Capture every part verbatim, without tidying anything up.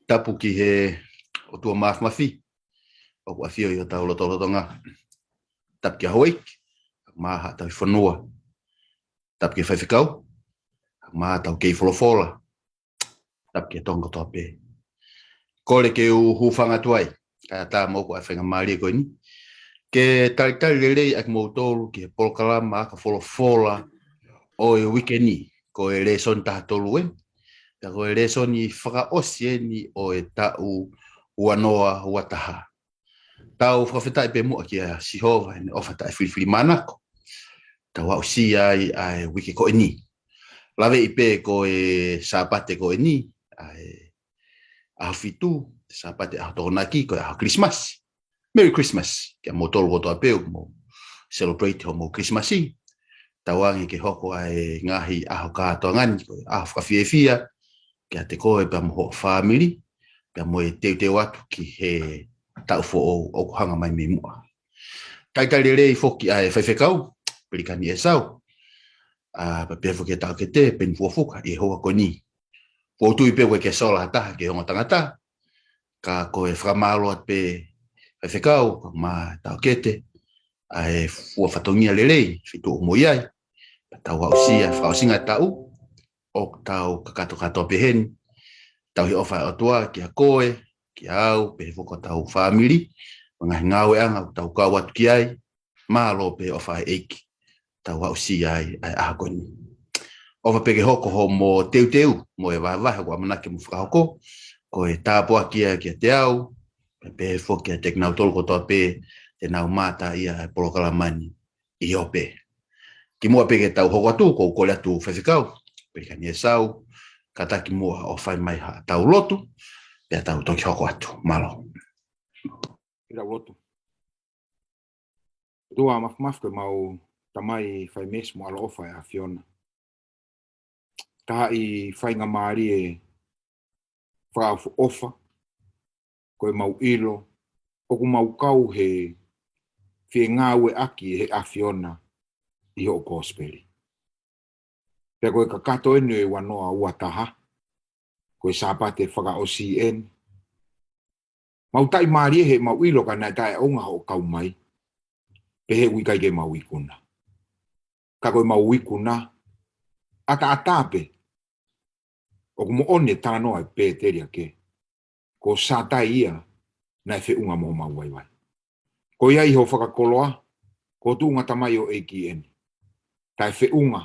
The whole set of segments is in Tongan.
Tapu ki he ʻOtua Mafimafi ʻoku ʻafio ʻi hotau lotolotonga. Tapu ki he houʻeiki, mo haʻa tauhi fonua. Tapu ki he faifekau, mo haʻa tauhi folofola. Tapu ki he Tonga kotoa pē. Kole ke u hūfanga atu ai, kae ʻatā mo ʻeku faingamālie ko eni ke talitali lelei ʻa kimoutolu ki he polokalama ʻa e folofola ʻo e uike ni, ko e lēsoni taha tolu eni, pea ko e lēsoni fakaʻosi eni ʻo e taʻu ua noa ua taha. Tau fakafetaʻi pē muʻa kia Sihova heʻene ʻofa taʻefilifilimānako tau aʻusia ai ʻa e uike ko eni. Laveʻi pē ko e Sāpate ko eni, ʻa e ʻaho fitu, Sāpate ʻaho Tokonaki, ko e ʻaho Kilisimasi. Merry Christmas kiate kimoutolu kotoa pē ʻoku mou celebrate hoʻomou Kilisimasi. Tauange ke hoko ʻa e ngaahi ʻaho kātoanga ni ko e ʻaho fakafiefia kiate koe pea mo ho fāmili, pea mo e teuteu atu ki he taʻu foʻou ʻoku hanga mai mei muʻa. Talitali lelei foki ʻa e faifekau, Pelikani ʻEsau, ʻa, pea pehē foki ʻa e taʻokete, Peni Fuafuka, ʻi he houa ko eni. ʻOku ou tui pē ʻoku ʻikai ke sola ha taha ki he ongo tangata, ka ko e fakamālō atu pē faifekau, mo e taʻokete, ʻa e fua fatongia lelei, fitu ʻo mou ʻi ai, pea tau aʻusia, fakaʻosinga taʻu, ʻoku tau kakato kātoa pē heni, tauhi ʻofa ʻa e ʻOtua kiate koe, kiate au, pehē foki ki hotau fāmili, mo e ngaahi ngāueʻanga ʻoku tau kau atu ki ai, mālō pē ʻofa ʻa e ʻEiki, tau aʻusia ai ʻa e ʻaho ko eni. ʻOfa pē ke hoko hoʻomou teuteu, mo e vahevahe ʻoku ʻamanaki ke mou fakahoko, ko e tāpuaki ia kiate au, pea pehē foki kiate kinautolu kotoa pē te nau mamata ʻi he polokalama ni ʻi he ope. Kimuʻa pē ke tau hoko atu, ʻoku ou kole atu faifekau, Pelikani ʻEsau, kātaki muʻa ʻo fai mai haʻatau lotu, pea tau toki hoko atu. Mālō. Ke tau lotu. ʻOtua Mafimafi, ko ʻemau Tamai fai meesi mo ʻaloʻofa ʻa e ʻAfiona. Ka ʻi he faingamālie fakaʻofoʻofa, ko ʻemau ʻilo, ʻoku mau kau he fengāueʻaki ʻe he ʻAfiona ʻi hoʻo kosipeli. Pea ko e kakato eni ʻo e ua noa ua taha, ko e Sāpate fakaʻosi eni. Mau taʻimālie heʻemau ʻilo ka naʻe taʻeʻaonga hoʻo kau mai, pehē ʻoku ʻikai ke mau ikuna. Ka ko ʻemau ikuna, ʻataʻatā pē, ʻoku moʻoni e talanoa ʻa e Pēteli ʻa e, ko Sātai ia naʻe feʻunga mo homau vaivai. Ko ia ʻi hoʻo fakakoloa, ko ho tuʻunga tamaioʻeiki eni. Taʻefeʻunga,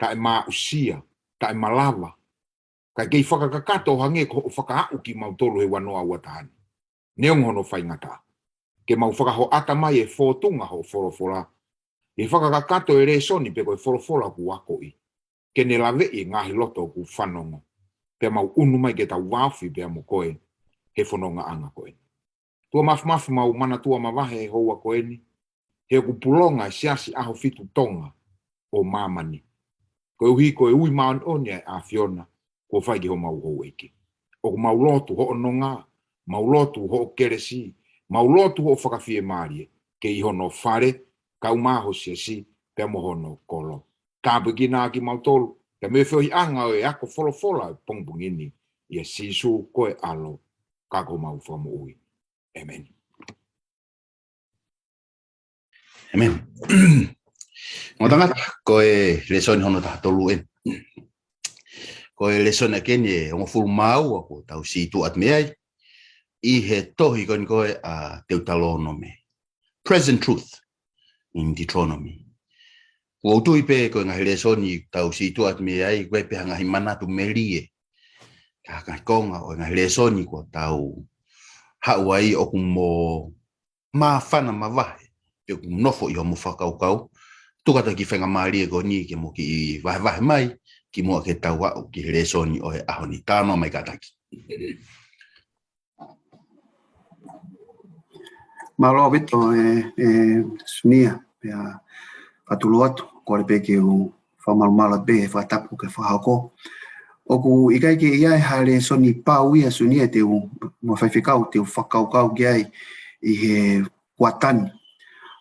taʻemāʻusia, taʻemalava. Kae kei fakakakato ʻo hangē ko hoʻo fakaaʻu kimautolu he ua noa ua taha ni. Neongo hono faingataʻa, ke mau fakahoʻata mai e fōtunga hoʻo folofola, ʻi he fakakakato e lēsoni pe ko e folofola kuo akoʻi, ke ne laveʻi e ngaahi loto kuo fanongo, pea mau ʻunu mai ke tau vāofi pea mo koe he fonongaʻanga ko eni. ʻOtua Mafimafi, mau manatua mavahe he houa ko eni, he ʻoku pulonga e Siasi ʻAhofitu Tonga ʻo māmani, koeʻuhi ko e ui māʻoniʻoni ʻa e ʻAfiona kuo fai ki homau houʻeiki. ʻOku mau lotu hoʻo nonga, mau lotu hoʻo kelesi, mau lotu hoʻo fakafiemālie, ke ʻi hono fale, kau mai ho siasi, pea mo hono kolo. Tāpuekina kimautolu, pea mo e feohiʻanga ʻo e ako folofola ʻo e pongipongi ni, ʻia Sīsū ko e ʻAlo, ka ko homau Fakamoʻui. ʻĒmeni. ʻĒmeni. Ongo tangata, ko e lēsoni hono taha tolu eni. Ko e lēsoni ʻa eni ʻe hongofulu mā ua kuo tau situʻa atu mei ai, ʻi he tohi ko eni ko e ʻa Teutalōnome. Present truth in Deuteronomy. ʻOku ou tui pē ko e ngaahi lēsoni tau situʻa atu mei ai, ko e pē ha ngaahi manatu melie, ka ko e konga ʻo e ngaahi lēsoni kuo tau haʻu ai ʻoku mo māfana mavahe, pe ʻoku nofo ʻi hoʻomo fakakaukau. Tuku atu e kiʻi faingamālie ko eni ke mo kiʻi vahevahe mai, kimuʻa ke tau aʻu ki he lēsoni ʻo e ʻaho ni. Talanoa mai kātaki. Mālō ʻaupito, ē, ē, Sunia, pea fakatulou atu, kole pē ke u fakamalumalu pē he fakatapu kuo ke fakahoko. ʻOku ʻikai ke ʻi ai ha lēsoni pau ia, Sunia, te u, mo e faifekau, te u fakakaukau ki ai ʻi he kuata ni.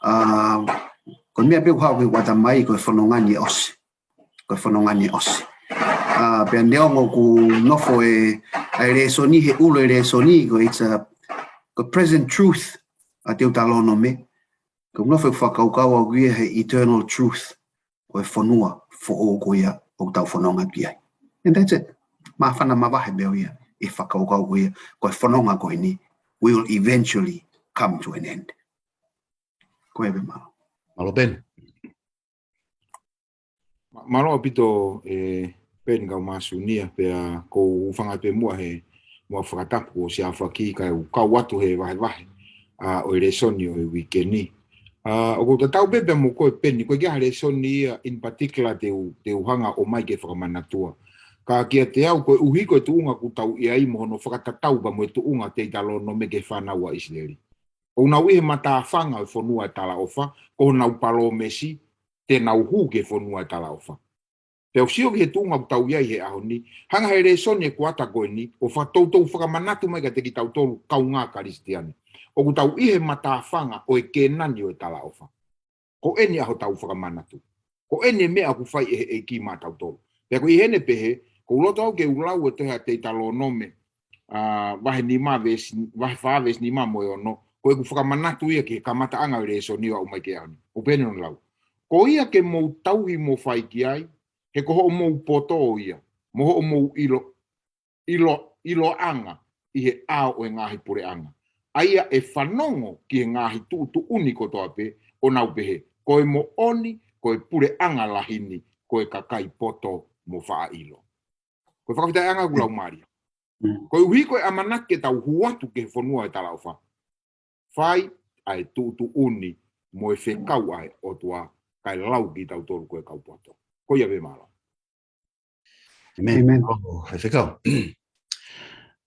ʻA, ko e meʻa pē ʻoku haʻu ki he kuata mai, ko e fononga ni ʻosi. Ko e fononga ni ʻosi. ʻA, pea neongo ʻoku nofo e, ʻa e lēsoni, he ʻulu e lēsoni, ko it's a, ko present truth ʻa Teutalōnome. ʻOku nofo e fakakaukau ʻoku ʻi ai he eternal truth. Ko e fonua foʻou ko ia ʻoku tau fononga ki ai. And that's it. Māfana mavahe pē ʻo ia e fakakaukau ko ia, ko e fononga ko eni will eventually come to an end. Ko ia pē, mālō. Mālō, Ben. Ma-, mālō ʻaupito, ē, Ben Kaumāsunia, pea ʻoku ou hūfanga pē muʻa he, muʻa fakatapu ʻo siafa ki ka u kau atu he vahevahe ʻa, ʻo e lēsoni ʻo e uike ni. ʻA, ʻoku ou tatau pē pea mo koe, Ben, ko e hā e lēsoni ia in particular te u, te u hanga ʻo ʻomai ke fakamanatua. Ka kiate au, koeʻuhi ko e tuʻunga ʻoku tau ʻi ai mo hono fakatatau pea mo e tuʻunga Teutalōnome ki he fānau ʻa ʻIsileli. ʻOku nau ʻi he matāfanga ʻo e fonua ʻo e talaʻofa, ko honau palōmesi, te nau hū ki he fonua ʻo e talaʻofa. Pea u sio ki he tuʻunga ʻoku tau ʻi ai he ʻaho ni, hanga he lēsoni e kuata ko eni, ʻo fakatoutou fakamanatu mai kiate kitautolu kaungā Kalisitiane. ʻOku tau ʻi he matāfanga ʻo e Kēnani ʻo e talaʻofa. Ko eni ʻa hotau fakamanatu. Ko eni e meʻa ʻoku fai ʻe he ʻEiki maʻatautolu. Pea ko e ʻi heni pehē, ʻoku ou loto au ke u lau e tohi ʻa Teutalōnome, ʻa, vahe nima veesi, vahe fā veesi nima mo e ono, ko ʻeku fakamanatu ia ki he kamataʻanga ʻo e lēsoni ʻo aʻu mai ki he ʻaho ni. ʻOku pehē ni hono lau. Ko ia ke mou tauhi mo fai ki ai, he ko hoʻomou poto ia, mo hoʻomou ʻilo, ʻilo, ʻiloʻanga ʻi he ʻao ʻo e ngaahi puleʻanga. ʻA ia ʻe fanongo ki he ngaahi tuʻutuʻuni kotoa pē, ʻo nau pehē, ko e moʻoni, ko e puleʻanga lahi ni, ko e kakai poto mo faʻa ʻilo. Ko e fakafetaʻiʻanga ʻoku lau mālie. Mm. Koeʻuhi ko e ʻamanaki ke tau hū atu ki he fonua ʻo e talaʻofa. Fai ʻa e tuʻutuʻuni mo e fekau ʻa e ʻOtua, kae lau kitautolu ko e kau poto. Ko ia pē, mālō. ʻĒmeni. ʻĒmeni. ʻOku ou fekau.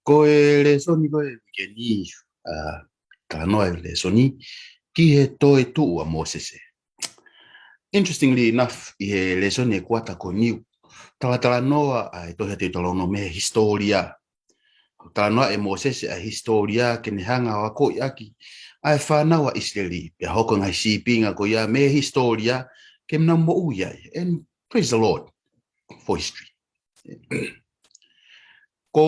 Ko e lēsoni ko e uike ni, ʻa, talanoa e lēsoni ki he toetuʻu ʻa Mōsese. Interestingly enough, ʻi he lēsoni e kuata ko eni, talatalanoa ʻa e tohi ʻa Teutalōnome he hisitōlia. Talanoa ʻe Mōsese ʻa e hisitōlia ke ne hanga ʻo akoʻi ʻaki ʻa e fānau ʻa ʻIsileli, pea hoko e ngaahi sīpinga ko ia mei he hisitōlia ke nau moʻui ai. And praise the Lord for history. Ko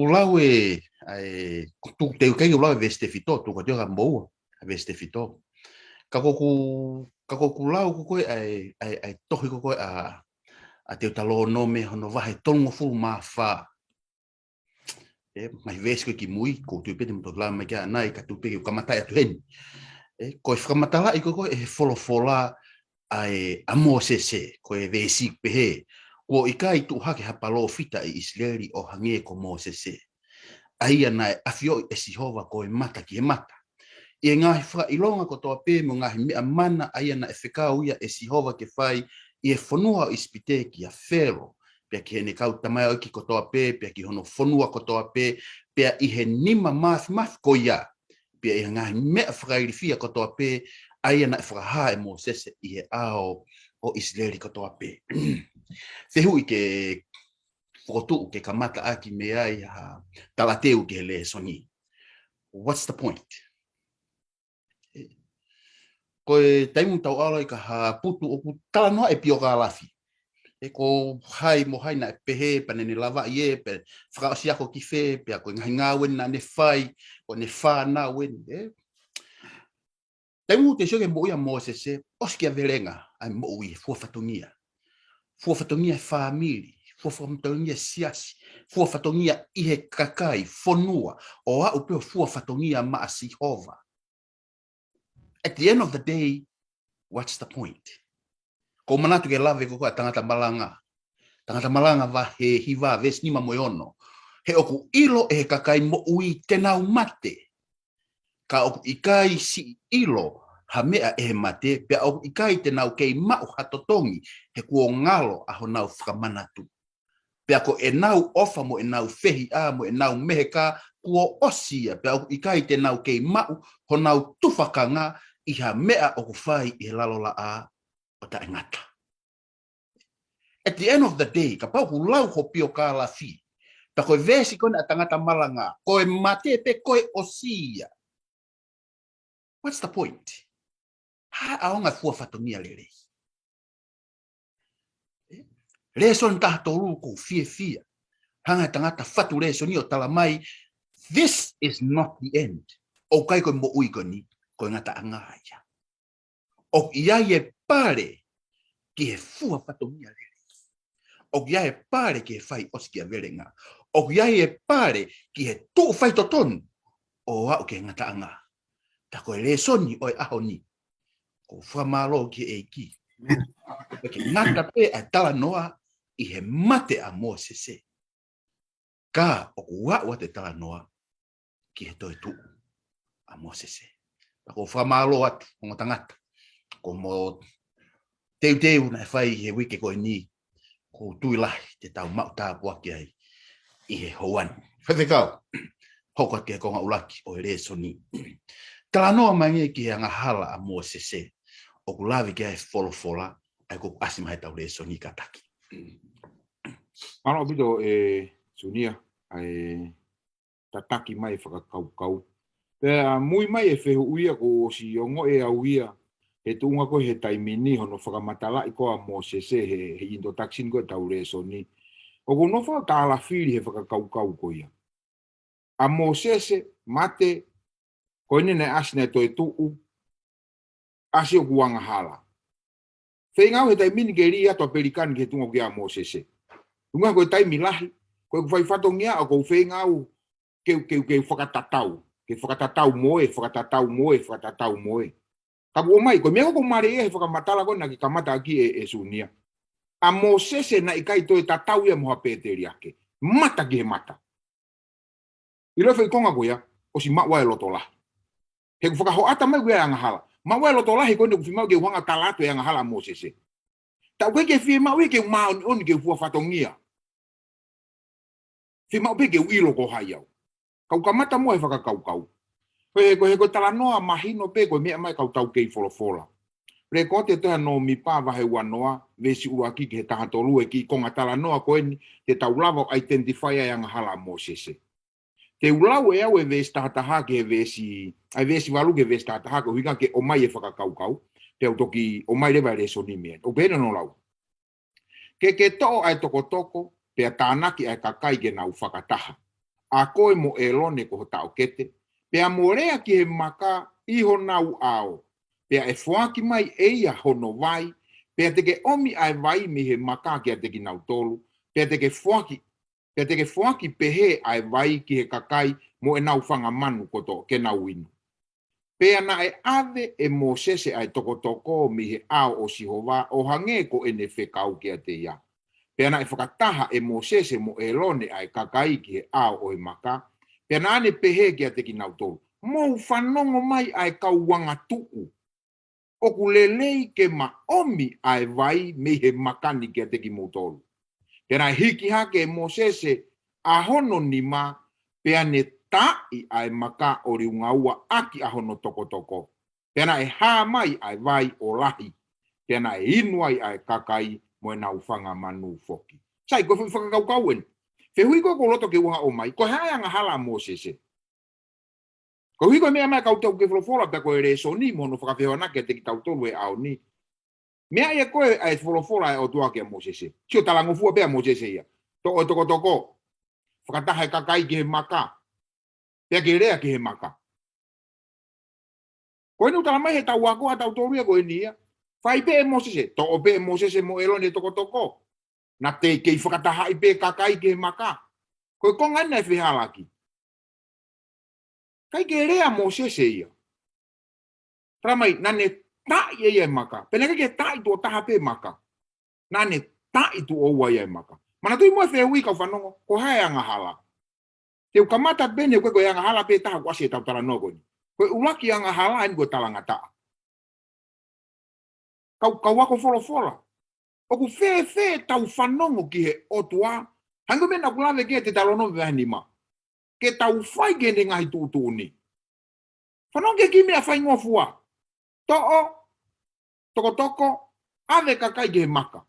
u lau e, ʻa e, ko u tuku teu kei u lau e veesi tefito, tuku atu ia kia moua, ʻa e veesi tefito. Ka ko ʻeku, ka ko ʻeku lau ko ē ʻa e, ʻa e, ʻa e tohi ko ē ʻa, ʻa Teutalōnome hono vahe tolungofulu mā fā. ʻE, ngaahi veesi ko ē ki mui, ko u tui pē te mou toki lau mai ki ai ʻanai, ka u tui pē ke u kamata atu heni. ʻE, ko e fakamatalaʻi ko ē ʻe he folofola ʻa e, ʻa Mōsese, ko e veesi pehē, kuo ʻikai tuʻu hake ha palōfita ʻi ʻIsileli ʻo hangē ko Mōsese. ʻA ia naʻe ʻafioʻi ʻe Sihova ko e mata ki he mata. ʻI he ngaahi fakaʻilonga kotoa pē mo e ngaahi meʻa mana ʻa ia naʻe fekau ia ʻe Sihova ke fai ʻi he fonua ʻo ʻIsipite kia Felo, pea ki heʻene kau tamaioʻeiki kotoa pē, pea ki hono fonua kotoa pē, pea ʻi he nima māfimafi ko ia, pea ʻi he ngaahi meʻa fakailifia kotoa pē, ʻa ia naʻe fakahā ʻe Mōsese ʻi he ʻao ʻo ʻIsileli kotoa pē. Fehuʻi ke fokotuʻu ke kamata ʻaki mei ai ha talateu ki he lēsoni. What's the point? Ko e taimi ʻoku tau ʻalu ai ki ha putu ʻoku talanoa e piokālafi. ʻE ko hai mo hai naʻe pehē, pea naʻá ne lavaʻi ē, pea fakaʻosi ako ki fē, pea ko e ngaahi ngāue naʻá ne fai, ko ʻene fānau ē, ē. Taimi ʻoku te sio ki he moʻui ʻa Mōsese, ʻosi kia velenga ʻa e moʻui, fua fatongia. Fua fatongia e fāmili, fua fatongia e siasi, fua fatongia ʻi he kakai, fonua, ʻo aʻu pē ʻo fua fatongia maʻa Sihova. At the end of the day, what's the point? Ko u manatu ki he lave ko ē ʻa Tangata Malanga. Tangata Malanga vahe hiva veesi nima mo e ono. He ʻoku ʻilo ʻe he kakai moʻui te nau mate. Ka ʻoku ʻikai siʻi ʻilo ha meʻa ʻe he mate, pea ʻoku ʻikai te nau kei maʻu ha totongi, he kuo ngalo ʻa honau fakamanatu. Pea ko ʻenau ʻofa mo ʻenau fehiʻa mo ʻenau meheka kuo ʻosi ia, pea ʻoku ʻikai te nau kei maʻu honau tufakanga ʻi ha meʻa ʻoku fai ʻi he lalo laʻā ʻo taʻengata. At the end of the day, kapau ʻoku lau ho piokālafi, pea ko e veesi ko ena ʻa Tangata Malanga, ko e mate pē ko e ʻosi ia. What's the point? Hā e ʻaonga e fua fatongia lelei? ʻE? Lēsoni taha tolu ʻoku ou fiefia. Hanga ʻe he tangata fatu lēsoni ʻo tala mai, this is not the end. ʻOku ʻikai ko e moʻui ko eni, ko e ngataʻanga ia. ʻOku ʻi ai e pale ki he fua fatongia lelei. ʻOku ʻi ai e pale ki he fai ʻosikiavelenga. ʻOku ʻi ai e pale ki he tuʻu faitotonu ʻo aʻu ki he ngataʻanga. Tā ko e lēsoni ʻo e ʻaho ni. ʻOku ou fakamālō ki he ʻEiki. ʻOku ʻikai ke ngata pē ʻa e talanoa ʻi he mate ʻa Mōsese. Ka ʻoku aʻu atu e talanoa ki he toetuʻu ʻa Mōsese. Pea ʻoku ou fakamālō atu, ongo tangata. Ko hoʻomou teuteu naʻe fai he uike ko eni, ʻoku ou tui lahi te tau maʻu tāpuaki ai ʻi he houa ni. Faifekau, hoko atu ki he konga ʻuluaki ʻo e lēsoni. Talanoa mai ange ki he angahala ʻa Mōsese, ʻoku lave ki ai e folofola, ʻa ia ʻoku ʻasi mai heʻetau lēsoni kātaki. Mālō ʻaupito ē Sunia, ʻa e tataki mai e fakakaukau. Pea mui mai e fehuʻi ia kuo ʻosi ongoʻi ʻe au ia, he tuʻunga ko ē he taimi ni hono fakamatalaʻi ko ē ʻa Mōsese he, he introduction ko ē ʻetau lēsoni. ʻOku ou nofo ʻo tālafili he fakakaukau ko ia. ʻA Mōsese, mate, ko eni naʻe ʻasi naʻe toetuʻu, ʻasi ʻoku angahala. Feinga au he taimi ni ke lī atu ʻa Pelikani ki he tuʻunga ko ia ʻa Mōsese. Tuʻunga ko e taimi lahi, ko ʻeku fai fatongia ʻoku ou feinga au ke, ke, ke fakatatau, ke fakatatau mo ē, fakatatau mo ē, fakatatau mo ē. Ka kuo ʻomai, ko e meʻa ko ē ʻoku ou mālieʻia he fakamatala ko ē naʻa ke kamata ʻaki ē, ē Sunia. ʻA Mōsese naʻe ʻikai toe tatau ia mo ha pēteliake. Mata ki he mata. ʻIlo e foʻi konga ko ia, ʻosi maʻu ai e loto lahi. He ʻoku fakahoʻata mai ko ia e angahala. Maʻu ai e loto lahi ko eni ʻoku fiemaʻu ke u hanga ʻo tala atu e angahala ʻa Mōsese. Ka ʻoku ʻikai ke fiemaʻu ia ke u māʻoniʻoni ke u fua fatongia. Fiemaʻu pē ke u ʻilo ko hai au. Ka u kamata muʻa he fakakaukau. Ko e, ko e, ko e talanoa mahino pē ko e meʻa mai kau tau kei folofola. Lēkooti e tohi ʻa Nōmipa vahe uanoa, veesi ʻuluaki ki he tahatolu, e kiʻi konga talanoa ko eni, te tau lava ʻo identify ai e angahala ʻa Mōsese. Te u lau ʻe au e veesi tahataha ki he veesi, ʻa e veesi valu ki he veesi tahataha ko e ʻuhinga ke ʻomai e fakakaukau, te u toki ʻomai leva e lēsoni mei ai. ʻOku pehē hono lau. Ke ke toʻo ʻa e tokotoko, pea tānaki ʻa e kakai ke nau fakataha. ʻA koe mo ʻĒlone ko ho taʻokete, pea mo lea ki he maka ʻi honau ʻao, pea ʻe foaki mai ʻe ia hono vai, pea te ke ʻomi ʻa e vai mei he maka kiate kinautolu, pea te ke foaki, pea te ke foaki pehē ʻa e vai ki he kakai mo ʻenau fanga manu kotoa ke nau inu. Pea naʻe ʻave ʻe Mōsese ʻa e tokotoko mei he ʻao ʻo Sihova ʻo hangē ko ʻene fekau kiate ia. Pea naʻe fakataha ʻe Mōsese mo ʻĒlone ʻa e kakai ki he ʻao ʻo e maka. Pea naʻa ne pehē kiate kinautolu, mou fanongo mai ʻa e kau angatuʻu. ʻOku lelei ke ma ʻomi ʻa e vai mei he maka ni kiate kimoutolu. Pea naʻe hiki hake ʻe Mōsese ʻa hono nima, pea ne taaʻi ʻa e maka ʻo liunga ua ʻaki ʻa hono tokotoko. Pea naʻe hā mai ʻa e vai ʻo lahi. Pea naʻe inu ai ʻa e kakai mo ʻenau fanga manu foki. Sai, ko e foʻi fakakaukau eni. Fehuʻi ko ē ʻoku ou loto ke u hanga ʻo ʻomai, ko e hā e angahala ʻa Mōsese? Koeʻuhi ko e meʻa mai kau tau kei folofola pea ko e lēsoni mo hono fakafehoanaki kiate kitautolu he ʻaho ni. Meʻa ia ko ē ʻa e folofola ʻa e ʻOtua kia Mōsese. Sio, talangofua pē ʻa Mōsese ia. Toʻo e tokotoko. Fakataha e kakai ki he maka. Pea ke lea ki he maka. Ko eni ʻoku tala mai he tau ako ʻa tautolu ia ko eni ia. Fai pē ʻe Mōsese. Toʻo pē ʻe Mōsese mo ʻĒlone e tokotoko. Naʻa te kei fakatahaʻi pē kakai ki he maka. Ko e konga eni naʻe fehālaaki. ʻIkai ke lea ʻa Mōsese ia. Tala mai, naʻa ne taaʻi ʻe ia e maka. Pea naʻe ʻikai ke taaʻi tuʻo taha pē maka. Naʻa ne taaʻi tuʻo ua ia e maka. Manatuʻi muʻa e fehuʻi kau fanongo, ko e hā e angahala? Te u kamata pē eni ko e, ko e angahala pē taha ʻoku ʻasi ʻetau talanoa ko eni. Ko e ʻuluaki angahala eni ko e talangataʻa. Kau, kau ako folofola. ʻOku fēfē ʻetau fanongo ki he ʻOtua? Hangē ko e meʻa naʻa ku lave ki ai he Teutalōnome vahe nima. Ke tau fai ki heʻene ngaahi tuʻutuʻuni. Fanongo ki he kiʻi meʻa faingofua. Toʻo, tokotoko, ʻave kakai ki he maka.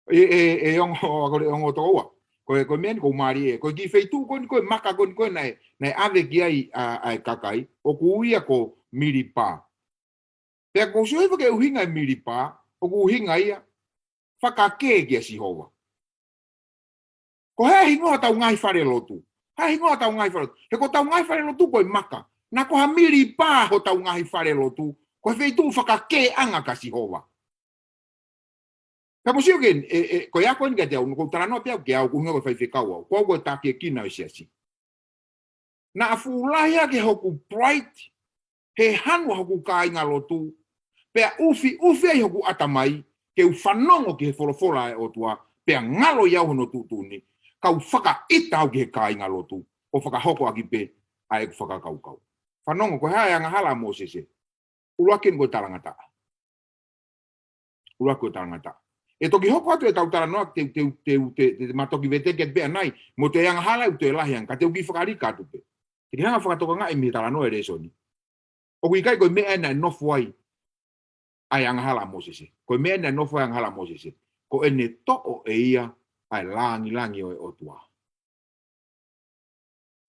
ʻE, ʻe, ʻe ongo, ako le ongo tokoua. Ko e, ko e meʻa ni ʻoku ou mālieʻia. Ko e kiʻi feituʻu ko eni ko e maka ko eni ko e naʻe, naʻe ʻave ki ai ʻa, ʻa e kakai. ʻOku ui ia ko Milipa. Pea ʻoku ou sio hifo ki he ʻuhinga e Milipa, ʻoku ʻuhinga ia fakakē kia Sihova. Ko e hā e hingoa hotau ngaahi falelotu? Hā e hingoa hotau ngaahi falelotu? He ko hotau ngaahi falelotu ko e maka. Naʻa ko ha mili pā hotau ngaahi falelotu, ko e feituʻu fakakēʻanga kia Sihova. Pea mou sio ki he, e, e, ko e ako eni kiate au, ʻoku ou talanoa pē au ki au, ʻoku ou ʻuhinga ko e faifekau au, ko au ko e takiekina ʻo e siasi. Naʻa fuʻu lahi ange hoku pride, he hanu ʻa hoku kāingalotu, pea ʻufiʻufi ai hoku ʻatamai, ke u fanongo ki he folofola ʻa e ʻOtua, pea ngalo ʻi au hono tuʻutuʻuni, kau fakaʻita au ki he kāingalotu, ʻo fakahoko ʻaki pē ʻa ʻeku fakakaukau. Fanongo, ko e hā e angahala ʻa Mōsese? ʻUluaki eni ko e talangataʻa. ʻUluaki ko e talangataʻa. ʻE toki hoko atu ʻetau talanoa, te, te, te, te, te, te ma toki veteki atu pē ʻanai, mo e toe angahala ʻoku toe lahi ange, ka te u kiʻi fakalika atu pē. Te ke hanga ʻo fakatokangaʻi mei he talanoa ʻo e lēsoni. ʻOku ʻikai ko e meʻa eni naʻe nofo ai ʻa e angahala ʻa Mōsese. Ko e meʻa eni naʻe nofo ai ʻa e angahala ʻa Mōsese, ko ʻene toʻo ʻe ia ʻa e langilangi ʻo e ʻOtua.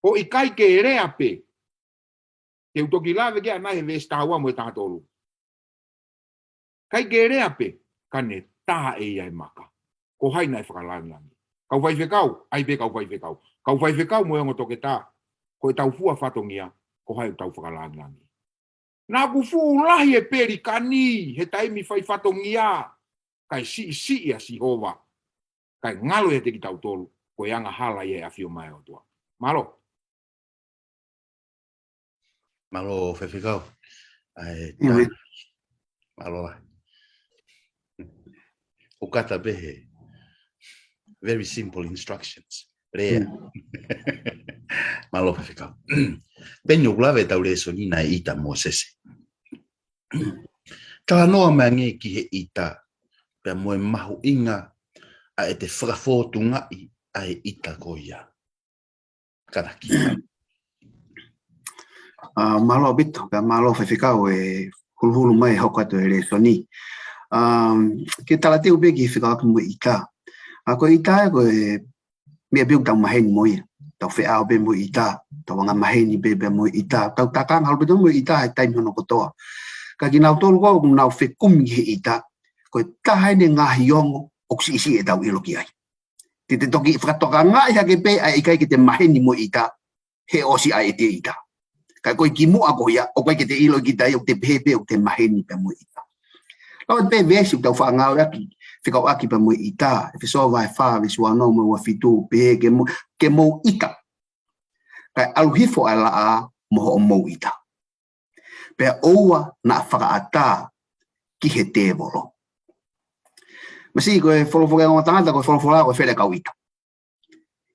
ʻO ʻikai ke lea pē. Te u toki lave ki ai ʻanai he veesi taha ua mo e taha tolu. ʻIkai ke lea pē, ka ne tā ʻe ia e maka. Ko hai naʻe fakalangilangi? Kau faifekau, ʻai pē kau faifekau. Kau faifekau mo e ongo toketā, ko ʻetau fua fatongia, ko hai ʻoku tau fakalangilangi? Naʻa ku fuʻu lahi e pelikani he taimi fai fatongia, kae siʻisiʻi ʻa Sihova, kae ngalo ʻiate kitautolu, ko e angahala ia he ʻafio mai ʻa e ʻOtua. Mālō. Mālō, faifekau. ʻAi, ʻIo, tā. Mālō lahi. ʻOku ʻata pē he very simple instructions. Lea. Mm. Mālō, faifekau. Pea ʻoku lave ʻetau lēsoni naʻe ʻita ʻa Mōsese. Talanoa mai ange ki he ʻita, pea mo e mahuʻinga ʻa ʻete fakafōtungaʻi ʻa e ʻita ko ia. Kātaki. ʻA, mālō ʻaupito, pea mālō faifekau e huluhulu mai hoko atu e lēsoni. ʻA, ke talateu pē ki he fekauʻaki mo e ʻita. ʻA, ko e ʻita ē, ko e meʻa pē ʻoku tau maheni mo ia. Tau feʻao pē mo e ʻita, tau anga maheni pē pea mo e ʻita. Tau takanga holo pē mo e ʻita he taimi hono kotoa. Ka kinautolu ko ē ʻoku nau fekumi ki he ʻita, ko e taha eni e ngaahi ongo ʻoku siʻisiʻi ʻetau ʻilo ki ai. Te te toki fakatokangaʻi hake pē ʻa e ʻikai ke te maheni mo e ʻita, he ʻosi ʻa ʻete ʻita. Ka ko e kimuʻa ko ia, ʻoku ʻikai ke te ʻilo kita ia, ʻoku te pehē pē ʻoku te maheni pea mo e ʻita. Lau atu pē veesi ʻoku tau faʻa ngāueʻaki, fekauʻaki pea mo e ʻita, ʻEfesō vahe fā, veesi ua ono mo e ua fitu, pehē ke mou, ke mou ʻita. Kae ʻalu hifo ʻa e laʻā mo hoʻomou ʻita. Pea ʻoua naʻa fakaʻatā ki he tēvolo. Masiʻi ko e folofola ki he ongo tangata, ko e folofola ko e fele kau ʻita.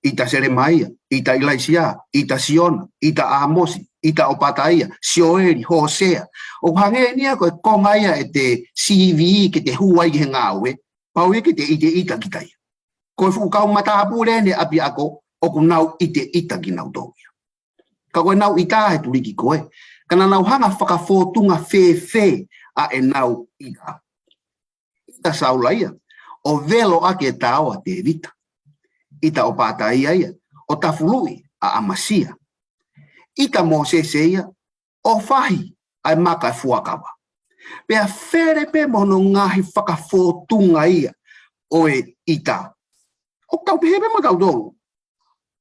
ʻIta Selemaia, ʻita ʻIlaisiā, ʻita Siona, ʻita ʻĀmosi, ʻita ʻOpataia, Sioeli, Hōsea. ʻOku hangē eni ia ko e konga ia ʻete C V ke te hū ai ki he ngāue, pau ia ke te ʻiteʻita kita ia. Ko e fuʻu kau matāpule ʻene ʻapiako, ʻoku nau ʻiteʻita kinautolu ia. Ka ko ʻenau ʻita he tuliki ko ē. Ka naʻa nau hanga fakafōtunga fēfē ʻa ʻenau ʻita. ʻIta Saula ia, ʻo velo ʻaki e tao ʻa Tēvita. ʻIta ʻOpataia ia, ʻo tafuluʻi ʻa ʻAmasia. ʻIta Mōsese ia, ʻo fahi ʻa e maka e fuakava. Pea fele pē mo hono ngaahi fakafōtunga ia ʻo e ʻita. ʻOku tau pehē pē mo tautolu.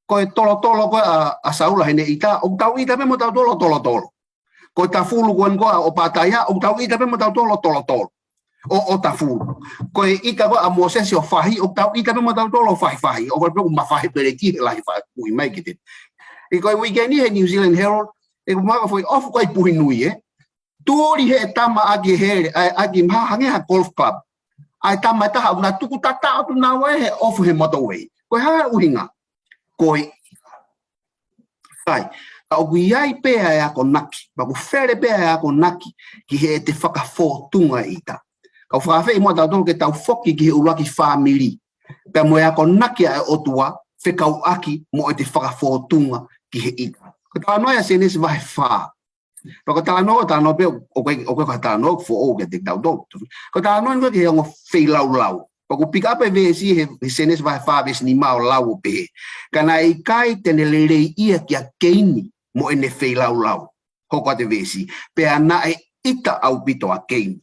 Ko e tolotolo ko ē ʻa, ʻa Saula heʻene ʻita, ʻoku tau ʻita pē mo tautolu ʻo tolotolo. Ko e tafulu ko eni ko ē ʻa ʻOpataia, ʻoku tau ʻita pē mo tautolu ʻo tolotolo. ʻO, ʻo tafulu. Ko e ʻita ko ē ʻa Mōsese ʻo fahi, ʻoku tau ʻita pē mo tautolu ʻo fahifahi. ʻOku pē ʻoku mafahi peleti he lahi faʻa kui mai ki te. ʻI ko e uike ni he New Zealand Herald, ʻe ku maka foʻi ofu ko ē ʻi Puhinui ē. Tuli he tama ʻaki hele, ʻa e ʻaki maha hangē ha golf club. ʻA e tama ʻe taha, ʻoku na tuku tata atu naua he ofu he motorway. Ko e hā e ʻuhinga? Ko e ʻita. Sai, ka ʻoku ʻi ai pē ʻa e akonaki, pea ʻoku fele pē ʻa e akonaki ki heʻete fakafōtunga ʻita. Ka u fakaafeʻi mo tautolu ke tau foki ki he ʻuluaki fāmili. Pea mo e akonaki ʻa e ʻOtua, fekauʻaki mo ʻete fakafōtunga ki he ʻita. Ko e talanoa ia Sēnesi vahe fā. Pea ko e talanoa, talanoa pē, ʻoku ʻikai, ʻoku ʻikai ko ha talanoa foʻou kiate kitautolu. Ko e talanoa eni ko ē ki he ongo feilaulau. Pea ʻoku pika ʻape veesi he, he Sēnesi vahe fā veesi nima ʻo lau ʻo pehē. Ka naʻe ʻikai te ne lelei ia kia Keini mo ʻene feilaulau. Hoko atu e veesi. Pea naʻe ʻita ʻaupito ʻa Keini.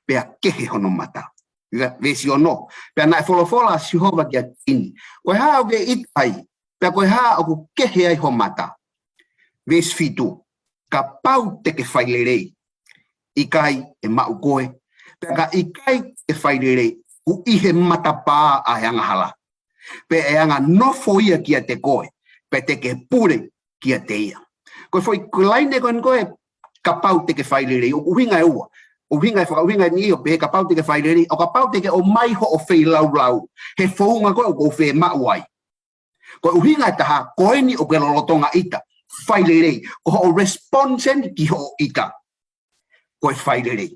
Pea kehe hono mata. Veesi ono. Pea naʻe folofola ʻa Sihova kia Keini, ko e hā ʻoku ke ʻita ai? Pea ko e hā ʻoku kehe ai ho mata? Veesi fitu. Kapau te ke fai lelei, ʻikai ʻe maʻu koe. Pea ka ʻikai te ke fai lelei, ʻoku ʻi he matapā ʻa e angahala, pea ʻe anga nofo ia kiate koe, pea te ke pule kiate ia. Ko e foʻi ko e laine ko eni ko e kapau te ke fai lelei, ʻoku ʻuhinga ʻe ua. ʻUhinga ʻe fakaʻuhinga ni ʻo pehē kapau te ke fai lelei, ʻo kapau te ke ʻomai hoʻo feilaulau he founga ko ē ʻoku ou fiemaʻu ai. Ko e ʻuhinga ʻe taha, ko eni ʻoku ke lolotonga ʻita, fai lelei. Ko hoʻo response eni ki hoʻo ʻita, ko e fai lelei.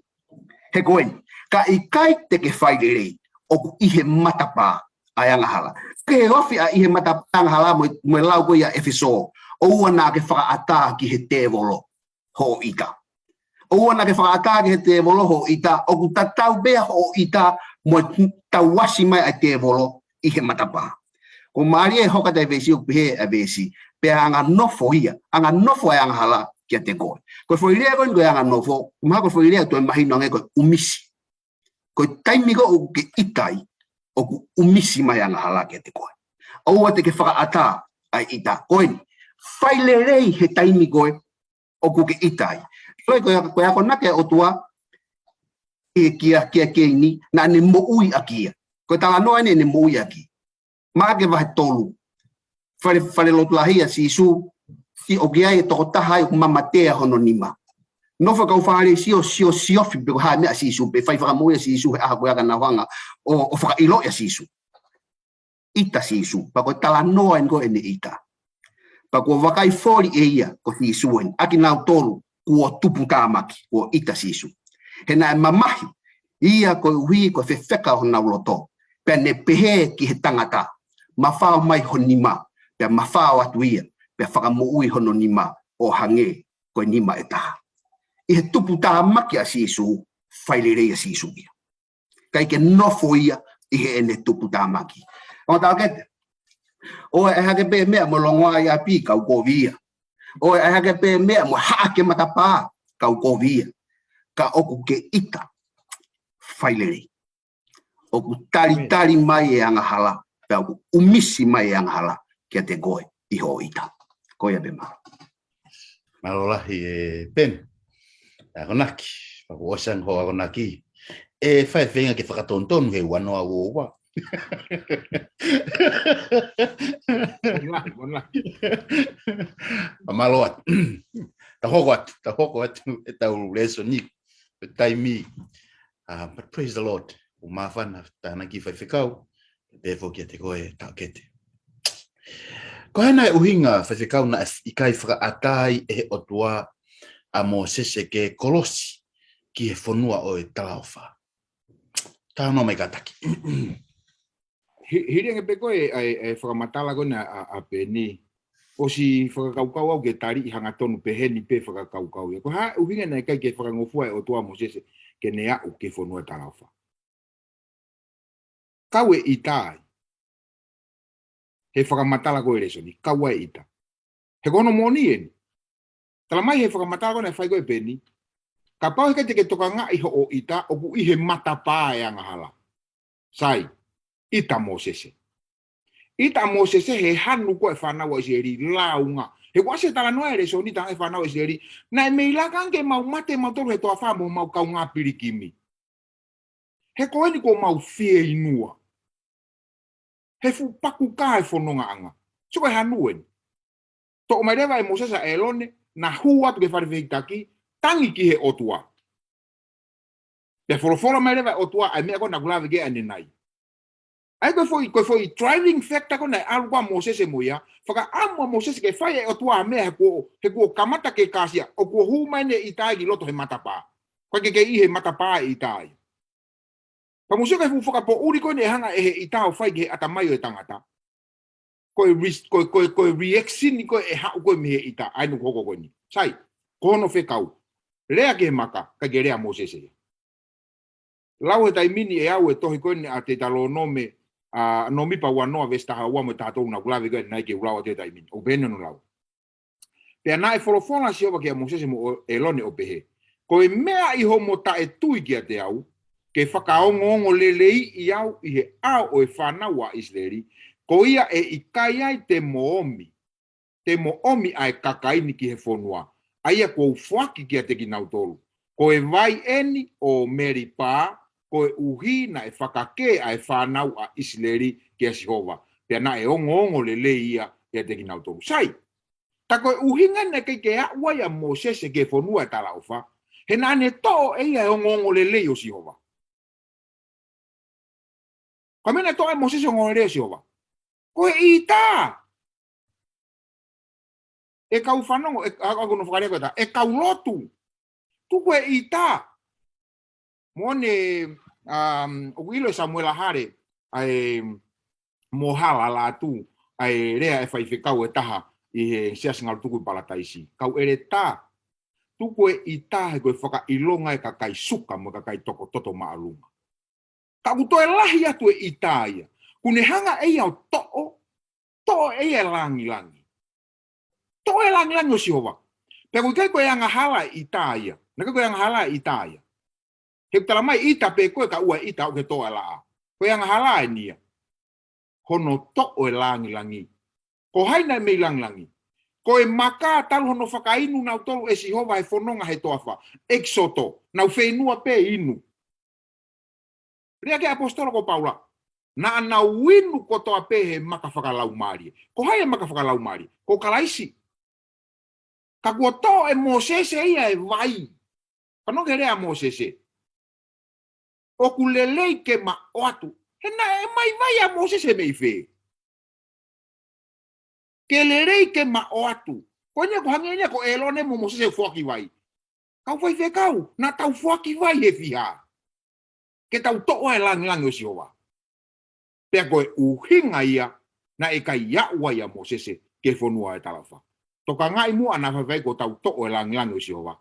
He ko eni, ka ʻikai te ke fai lelei, ʻoku ʻi he matapā ʻa e angahala. Ke ofi ʻa ʻi he matapā angahala mo, mo e lau ko ia ʻEfesō, ʻoua naʻa ke fakaʻatā ki he tēvolo hoʻo ʻita. ʻOua naʻa ke fakaʻatā ki he tēvolo hoʻo ʻita, ʻoku tatau pē hoʻo ʻita mo e tauasi mai ʻa e tēvolo ʻi he matapā. Ko mālie e hoka tai veesi ʻoku pehē ʻa e veesi, pea anga nofo ia, anga nofo e angahala kiate koe. Ko e foʻi lea ko eni ko e anga nofo, mahalo ko e foʻi lea ʻoku toe mahino ange ko e ʻumisi. Ko e taimi ko ē ʻoku ke ʻita ai, ʻoku ʻumisi mai angahala kiate koe. ʻOua te ke fakaʻatā ʻa e ʻita. Ko eni, fai lelei he taimi ko ē ʻoku ke ʻita ai. Ko e, ko e, ko e akonaki ʻa e ʻOtua, ʻe kia, kia Keini, naʻa ne moʻui ʻaki ia. Ko e talanoa eni ʻene moʻui ʻaki. Maʻake vahe tolu. Fale, fale lotu lahi ʻa Sīsū, siʻi ʻoku ʻi ai e tokotaha ai ʻoku mamatea hono nima. Nofo e kau Fālesi ʻo sio, siofi pe ko e hā e meʻa ʻa Sīsū, pea fai fakamoʻui ʻa Sīsū he ʻaho ko ia ka nau hanga ʻo, ʻo fakaʻilo ʻa Sīsū. ʻIta Sīsū, pea ko e talanoa eni ko ē ʻene ʻita. Pea kuo vakai foli ʻe ia ko Sīsū eni, ʻa kinautolu kuo tuputāmaki, kuo ʻita Sīsū. He naʻe mamahi ia koeʻuhi ko e fefeka ʻo honau loto. Pea ne pehē ki he tangata, mafao mai ho nima, pea mafao atu ia, pea fakamoʻui hono nima ʻo hangē ko e nima ʻe taha. ʻI he tuputāmaki ʻa Sīsū, fai lelei ʻa Sīsū ia. ʻIkai ke nofo ia ʻi heʻene tuputāmaki. ʻO tākete. ʻOua ʻe hake pē meʻa mo longoaʻa ʻi ʻapi, kau kovi ia. ʻOua ʻe hake pē meʻa mo haʻake matapā, kau kovi ia. Ka ʻoku ke ʻita, fai lelei. ʻOku talitali mai e angahala, pea ʻoku ʻumisi mai e angahala kiate koe ʻi hoʻo ʻita. Ko ia pē, mālō. Mālō lahi e Peni. Akonaki, pea kuo ʻosi ange hoʻo akonaki. ʻE fai feinga ke fakatonutonu he ua noa ua ua. Mālō atu. Tau hoko atu, tau hoko atu ʻetau lēsoni, taimi. Uh, but praise the Lord. ʻOku māfana, tānaki faifekau, pea foki kiate koe tākete. Ko e hā nai e ʻuhinga faifekau naʻe ʻikai fakaʻatā ai ʻe he ʻOtua ʻa Mōsese ke kolosi ki he fonua ʻo e talaʻofa? Talanoa mai kātaki. Hi-, hili ange pē ko e, ʻa e, ʻa e fakamatala ko ē ʻa, ʻa Peni. ʻOsi fakakaukau au ke tali ʻi hangatonu peheni pē fakakaukau ia. Ko e hā e ʻuhinga naʻe ʻikai ke fakangofua e ʻOtua ʻa Mōsese ke ne aʻu ki he fonua talaʻofa? Kau e ʻita ai. He fakamatala ko e lēsoni, kau ai e ʻita. He ko hono moʻoni eni. Tala mai he fakamatala ko ē naʻe fai ko ē ʻe Peni. Kapau heʻikai te ke tokangaʻi hoʻo ʻita, ʻoku ʻi he matapā e angahala. Sai, ʻita Mōsese. ʻIta Mōsese he hanu ko ē fānau ʻa ʻIsileli, lāunga. He kuo ʻasi e talanoa e lēsoni, tala ange fānau ʻa ʻIsileli, naʻe mei laka ange ke mau mate mautolu he toafa mo mau kaungā pilikimi. He ko eni kuo mau fieinua. He fuʻu pakukā e fonongaʻanga. Sio ko e hanu eni. Toʻo mai leva ʻe Mōsese ʻa ʻĒlone, na hū atu ki he fale fehikitaki, tangi ki he ʻOtua. Pea folofola mai leva ʻe he ʻOtua ʻa e meʻa ko ē naʻa ku lave ki ai ʻanenai. ʻA ia ko e foʻi, ko e foʻi driving factor ko ē naʻe ʻalu ko ē ʻa Mōsese mo ia, fakaʻamu ʻa Mōsese ke fai ʻe he ʻOtua ha meʻa he kuo, he kuo kamata ke kāsia, ʻo kuo hū mai ʻene ʻita ki loto he matapā. ʻOku ʻikai ke kei ʻi he matapā e ʻita ia. Pea mou sio ki he fuʻu fakapoʻuli ko eni ʻe hanga ʻe he ʻita ʻo fai ki he ʻatamai ʻo e tangata. Ko e res-, ko e, ko e, ko e reaction ko ē ʻe haʻu ko ē mei he ʻita, ʻa eni ʻoku hoko ko eni. Sai, ko hono fekau. Lea ki he maka, ʻikai ke lea ʻa Mōsese ia. Lau he taimi ni ʻe au e tohi ko eni ʻa Teutalōnome, ʻa, Nōmipa ua noa veesi taha ua mo e taha tolu naʻa ku lave ko ē ʻanenai ke u lau atu he taimi ni. ʻOku pehē ni hono lau. Pea naʻe folofola ʻa Sihova kia Mōsese mo ʻĒlone ʻo pehē, ko e meʻa ʻi hoʻomo taʻetui kiate au, ke fakaongoongoleleiʻi au ʻi he ʻao ʻo e fānau ʻa ʻIsileli, ko ia ʻe ʻikai ai te mo omi, te mo omi ʻa e kakai ni ki he fonua, ʻa ia kuo u foaki kiate kinautolu. Ko e vai eni ʻo Melipa, koeʻuhi naʻe fakakē ʻa e fānau ʻa ʻIsileli kia Sihova, pea naʻe ongoongolelei ia ʻiate kinautolu. Sai, ka ko e ʻuhinga naʻe ʻikai ke aʻu ai ʻa Mōsese ki he fonua ʻo e talaʻofa, he naʻa ne toʻo ʻe ia e ongoongolelei ʻo Sihova. Ko e meʻa naʻe toʻo ai ʻe Mōsese e ongoongolelei ʻo Sihova, ko e ʻita. ʻE kau fanongo, ʻe, a, a, ko hono fakalea ko ē ʻe taha, ʻe kau lotu. Tuku e ʻita. Moʻoni, um, ʻoku ʻilo ʻe Samuela Hale ʻa e Mohala Lātū, ʻa e lea ʻa e faifekau ʻe taha ʻi he Siasi Ngalo Tuku ʻi Palataisi. Kau ʻeletā, tuku e ʻita he ko e fakaʻilonga ʻa e kakai suka mo e kakai toko toto māʻolunga. Ka ʻoku toe lahi atu e ʻita ia. Kuo ne hanga ʻe ia ʻo toʻo, toʻo ʻe ia e langilangi. Toʻo e langilangi ʻo Sihova. Pea ʻoku ʻikai ko e angahala e ʻita ia. Naʻe ʻikai ko e angahala e ʻita ia. He ʻoku tala mai ʻita pē ko ē kae ʻoua ʻe ʻita ʻoku ke toʻo e laʻā. Ko e angahala eni ia. Hono toʻo e langilangi. Ko hai naʻe mei langilangi? Ko e maka talu hono fakainu nautolu ʻe Sihova he fononga he toafa. ʻEkisoto. Nau feinua pē inu. Lea ki he ʻapositolo ko Paula. Naʻa nau inu kotoa pē he maka fakalaumālie. Ko hai e maka fakalaumālie? Ko Kalaisi. Ka kuo toʻo ʻe Mōsese ia e vai. Fanongo ki he lea ʻa Mōsese. ʻOku lelei ke ma ʻoatu. He naʻe ʻomai vai ʻa Mōsese mei fē? Ke lelei ke ma ʻoatu. Ko eni ia ʻoku hangē eni ia ko ʻĒlone mo Mōsese foaki vai. Kau faifekau, naʻa tau foaki vai he fiha. Ke tau toʻo e langilangi ʻo Sihova. Pea ko e ʻuhinga ia naʻe ʻikai aʻu ai ʻa Mōsese ki he fonua ʻo e talaʻofa. Tokangaʻi muʻa naʻa faifai kuo tau toʻo e langilangi ʻo Sihova.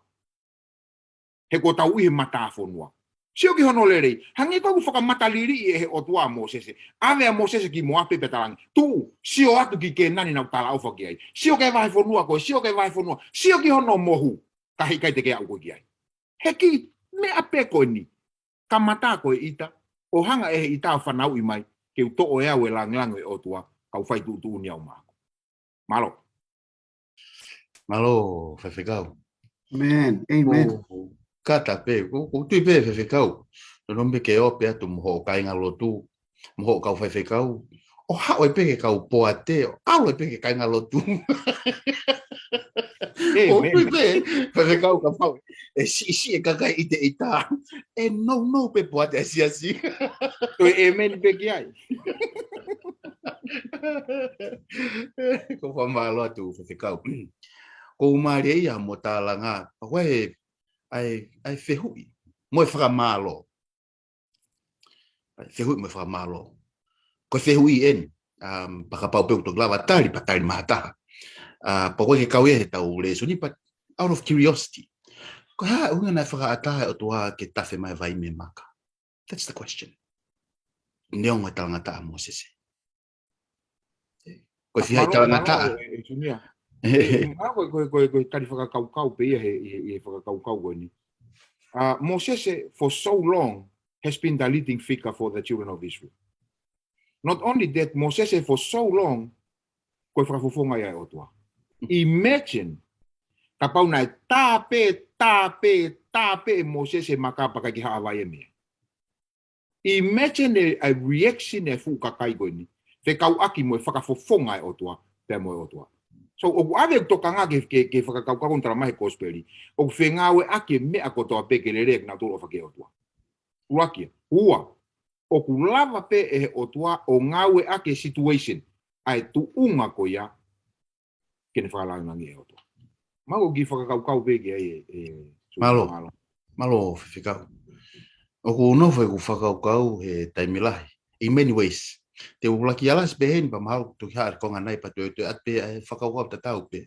He kuo tau ʻi he matāfonua. Sio ki hono lelei, hangē ko ʻeku fakamataliʻi ʻe he ʻOtua ʻa Mōsese. ʻAve ʻa Mōsese ki Moape pea tala ange. Tuʻu, sio atu ki Kēnani naʻa ku talaʻofa ki ai. Sio ki he vahefonua ko ē, sio ki he vahefonua. Sio ki hono mohu. Ka heʻikai te ke aʻu koe ki ai. He ko e meʻa pē ko eni. Kamata ko e ʻita, ʻo hanga ʻe he ʻita ʻo fanauʻi mai, ke u toʻo ʻe au e langilangi ʻo e ʻOtua, kau fai tuʻutuʻuni au maʻaku. Mālō. Mālō, faifekau. Amen. Amen. Ko, kata pē, ko, ko tui pē faifekau. Nonō pē ke ope atu mo hoʻo kāinga lotu, mo hoʻo kau faifekau. ʻO haʻu ai pē ke kau poate, ʻo ʻalu ai pē ke kāinga lotu. Amen. Ko tui pē, faifekau kapau ʻe siʻisiʻi e kakai ʻi he ʻita. ʻE nounou pē poate ʻa e siasi. Ko e amen pē ki ai. Ko e fakamālō atu, faifekau. Ko u mālie ia mo tālanga. Ko e, ʻa e, ʻa e fehuʻi. Mo e fakamālō. ʻA e fehuʻi mo e fakamālō. Ko e fehuʻi eni. Um, pea kapau pē ʻoku toki lava tali, pea tali mai ha taha. Uh, pea ko e ke kau ia he tau lēsoni, but out of curiosity. Ko e hā e ʻuhinga naʻe fakaʻatā ʻe he ʻOtua ke tafe mai e vai mei he maka? That's the question. Neongo e talangataʻa ʻa Mōsese. Ko e fiha e talangataʻa. Mālō, mālō, e, e, Junior. E, mālō, ko e, ko e, ko e, ko e tali fakakaukau pē ia he, he, he fakakaukau ko eni. Uh, Mōsese for so long has been the leading figure for the children of Israel. Not only that, Mōsese for so long, ko e fakafofonga ia ʻo e ʻOtua. Imagine, kapau naʻe tā pē, tā pē, tā pē ʻe Mōsese e maka pea ʻikai ke haʻu ha vai ʻe meʻa. Imagine e, e reaction e fuʻu kakai ko eni. Fekauʻaki mo e fakafofonga ʻo e ʻOtua, pea mo e ʻOtua. So, ʻoku ʻave ʻeku tokanga ke, ke, ke fakakaukau ʻoku tala mai he kosipeli. ʻOku fengāueʻaki e meʻa kotoa pē ke lelei kinautolu ʻofa ki he ʻOtua. ʻUluaki, ua, ʻoku lava pē ʻe he ʻOtua ʻo ngāueʻaki e situation, ʻa e tuʻunga ko ia, ke ne fakalangilangiʻi e ʻOtua. Mālō ki he fakakaukau pē ki ai e, e, Mālō. Mālō. Mālō, faifekau. ʻOku nofo ʻeku fakakaukau he taimi lahi. In many ways. Te u ʻuluaki ʻalasi pē heni pea mahalo toki haʻu e konga nai pea toe toe ʻatu pē e fakakaukau tatau pē.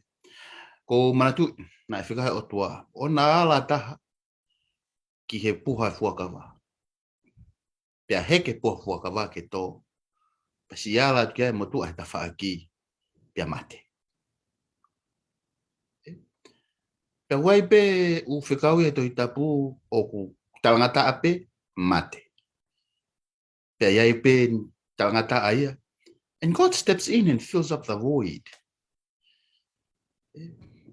Ko u manatuʻi, naʻe fika he ʻOtua. ʻO na ala taha ki he puha fuakava. Pea heke puha fuakava ke tō. Pea siʻi ala atu ki ai e motuʻa he tafaʻaki. Pea mate. Pea ʻoku ʻi ai pē ʻū fekau ʻi he Tohi Tapu ʻoku talangataʻa pē, mate. Pea ʻi ai pē talangataʻa ia. And God steps in and fills up the void.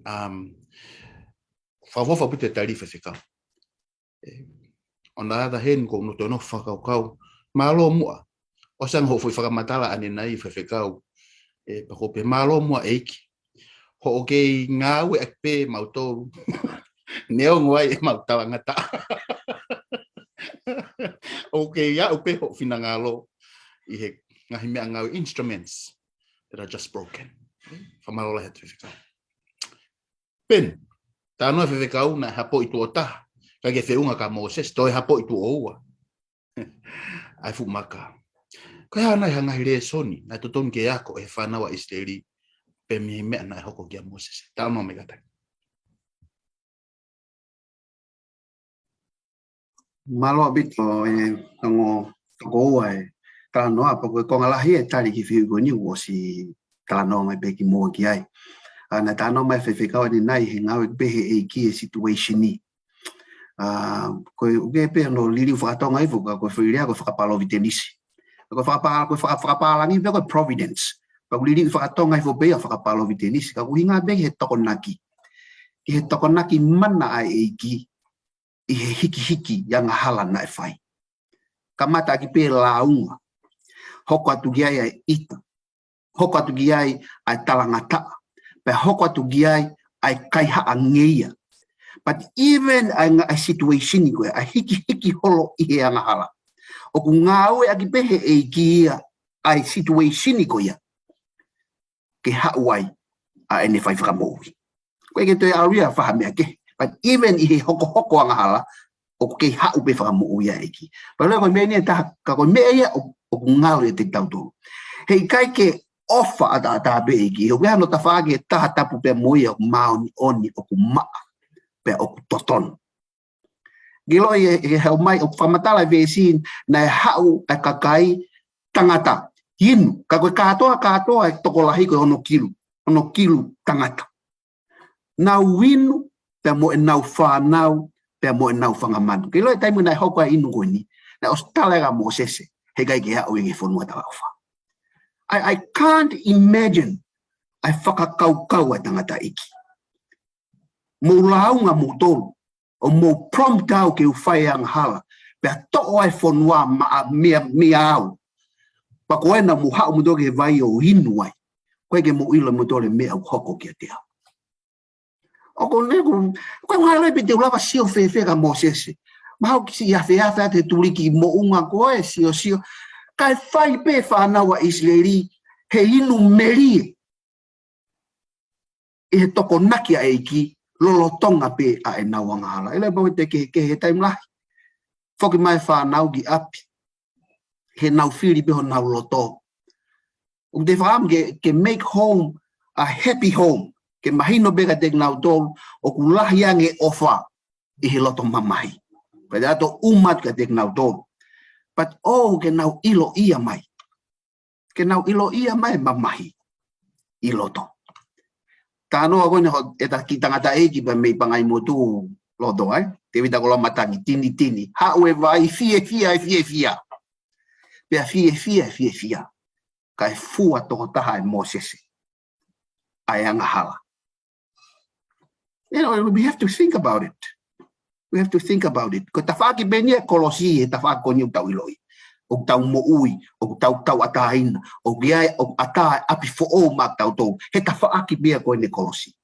Um, fakaʻofoʻofa ʻaupito e tali faifekau. On the other hand, ko hono toe nofo fakakaukau, mālō muʻa. ʻOsi ange hoʻo foʻi fakamatala ʻanenai faifekau. Pea ko e pē mālō muʻa ʻEiki. Hoʻo kei ngāueʻaki pē mautolu. Neongo ai ʻemau talangataʻa. ʻOku kei aʻu pē hoʻo finangalo ʻi he ngaahi meʻangāue, instruments that are just broken. Fakamālō lahi atu faifekau. Pea, talanoa faifekau naʻe hapoʻi tuʻo taha, ka ke feʻunga kia Mōsese, toe hapoʻi tuʻo ua. ʻA e fuʻu maka. Ko e hā nai ha ngaahi lēsoni naʻe totonu ke ako ʻe he fānau ʻa ʻIsileli, pea mei he meʻa naʻe hoko kia Mōsese. Talanoa mai kātaki. Mālō ʻaupito e ongo tokoua e talanoa, pea ko e konga lahi e tali ki he fehuʻi ko eni kuo ʻosi talanoa mai pē kimoua ki ai. ʻA, naʻe talanoa mai faifekau ʻanenai he ngāueʻaki pē he ʻEiki e situation ni. ʻA, ko e ʻuke pē hono liliu fakatonga hifo ka ko e foʻi lea ko e fakapalovitinisi. Ko e fakapa-, ko e faka-, fakapālangi pē ko e providence. Pea ʻoku liliu fakatonga hifo pē ia fakapalovitinisi. Ka ʻoku ʻuhinga pē ki he tokonaki. Ki he tokonaki mana ʻa e ʻEiki ʻi he hikihiki ʻa e angahala naʻe fai. Kamataʻaki pē lāunga. Hoko atu ki ai ʻa e ʻita. Hoko atu ki ai ʻa e talangataʻa. Pea hoko atu ki ai ʻa e kaihaʻa ngeia. But even ʻa e ngaahi situation ko ia, ʻa e hikihiki holo ʻi he angahala. ʻOku ngāueʻaki pē he ʻEiki ia ʻa e situation ko ia ke haʻu ai ʻa ʻene fai fakamoʻui. Ko e ke toe ʻalu ia faha meʻa kehe. But even ʻi he hokohoko angahala, ʻoku kei haʻu pē fakamoʻui ʻa e ʻEiki. Pea lea ko e meʻa ni e taha, ka ko e meʻa ia ʻo, ʻoku ngalo ʻiate kitautolu. Heʻikai ke ʻofa ʻataʻatā pē ʻEiki. ʻOku ʻi ai hano tafaʻaki ʻe taha tapu pē mo ia ʻoku māʻoniʻoni, ʻoku maʻa, pea ʻoku totonu. Ke ʻilo ʻe, ʻe he ʻomai ʻo fakamatala e veesi ni, naʻe haʻu ʻa e kakai tangata, inu, ka ko e kātoa, kātoa e tokolahi ko e ono kilu, ono kilu tangata. Nau inu, pea mo ʻenau fānau, pea mo ʻenau fanga manu. Ke ʻilo e taimi naʻe hoko ai e inu ko eni, naʻe ʻosi tala ʻe Mōsese, heʻikai ke aʻu ia ki he fonua talaʻofa. I, I can't imagine ʻa e fakakaukau ʻa e tangataʻeiki. Mou lāunga moutolu, ʻo mou prompt au ke u fai e angahala, pea toʻo ʻa e fonua maʻa, mei, mei au. Pea ko ena mou haʻu moutolu ki he vai ʻo inu ai. ʻOku ʻikai ke mou ʻilo moutolu e meʻa ʻoku hoko kiate au. ʻOku ou, ko e, ko e ngalo pē te u lava sio fēfē kia Mōsese. Mahalo ke siʻi afeafe atu he tuliki moʻunga ko e siosio. Kae fai pē fānau ʻa ʻIsileli he inu melie ʻi he tokonaki ʻa e ʻEiki lolotonga pē ʻa ʻenau angahala. ʻIlo e pau te ke, ke he taimi lahi. Foki mai fānau ki ʻapi. He nau fili pē honau loto. ʻOku te fakaʻamu ke, ke make home a happy home. Ke mahino pē kiate kinautolu, ʻoku lahi ange ʻofa ʻi he loto mamahi. Pea te ato uma atu kiate kinautolu. But ʻoku ke nau ʻiloʻia mai. Ke nau ʻiloʻia mai mamahi ʻi loto. Talanoa ko eni ho, ʻeta kiʻi tangataʻeiki pea mei Pangaimotu loto ai. Tēvita Koloamatangi, Tinitini. Haʻu e vai, fiefia, e fiefia. Pea fiefia, e fiefia. Kae fua tokotaha ʻe Mōsese ʻa e angahala. You know, we have to think about it. We have to think about it. Ko e tafaʻaki pē eni e kolosi, he tafaʻaki ko eni ʻoku tau ʻiloʻi. ʻOku tau moʻui, ʻoku tau tauʻatāina, ʻoku ʻi ai, ʻoku ʻatā e ʻapi foʻou maʻa kitautolu. He tafaʻaki pē ia ko eni e kolosi.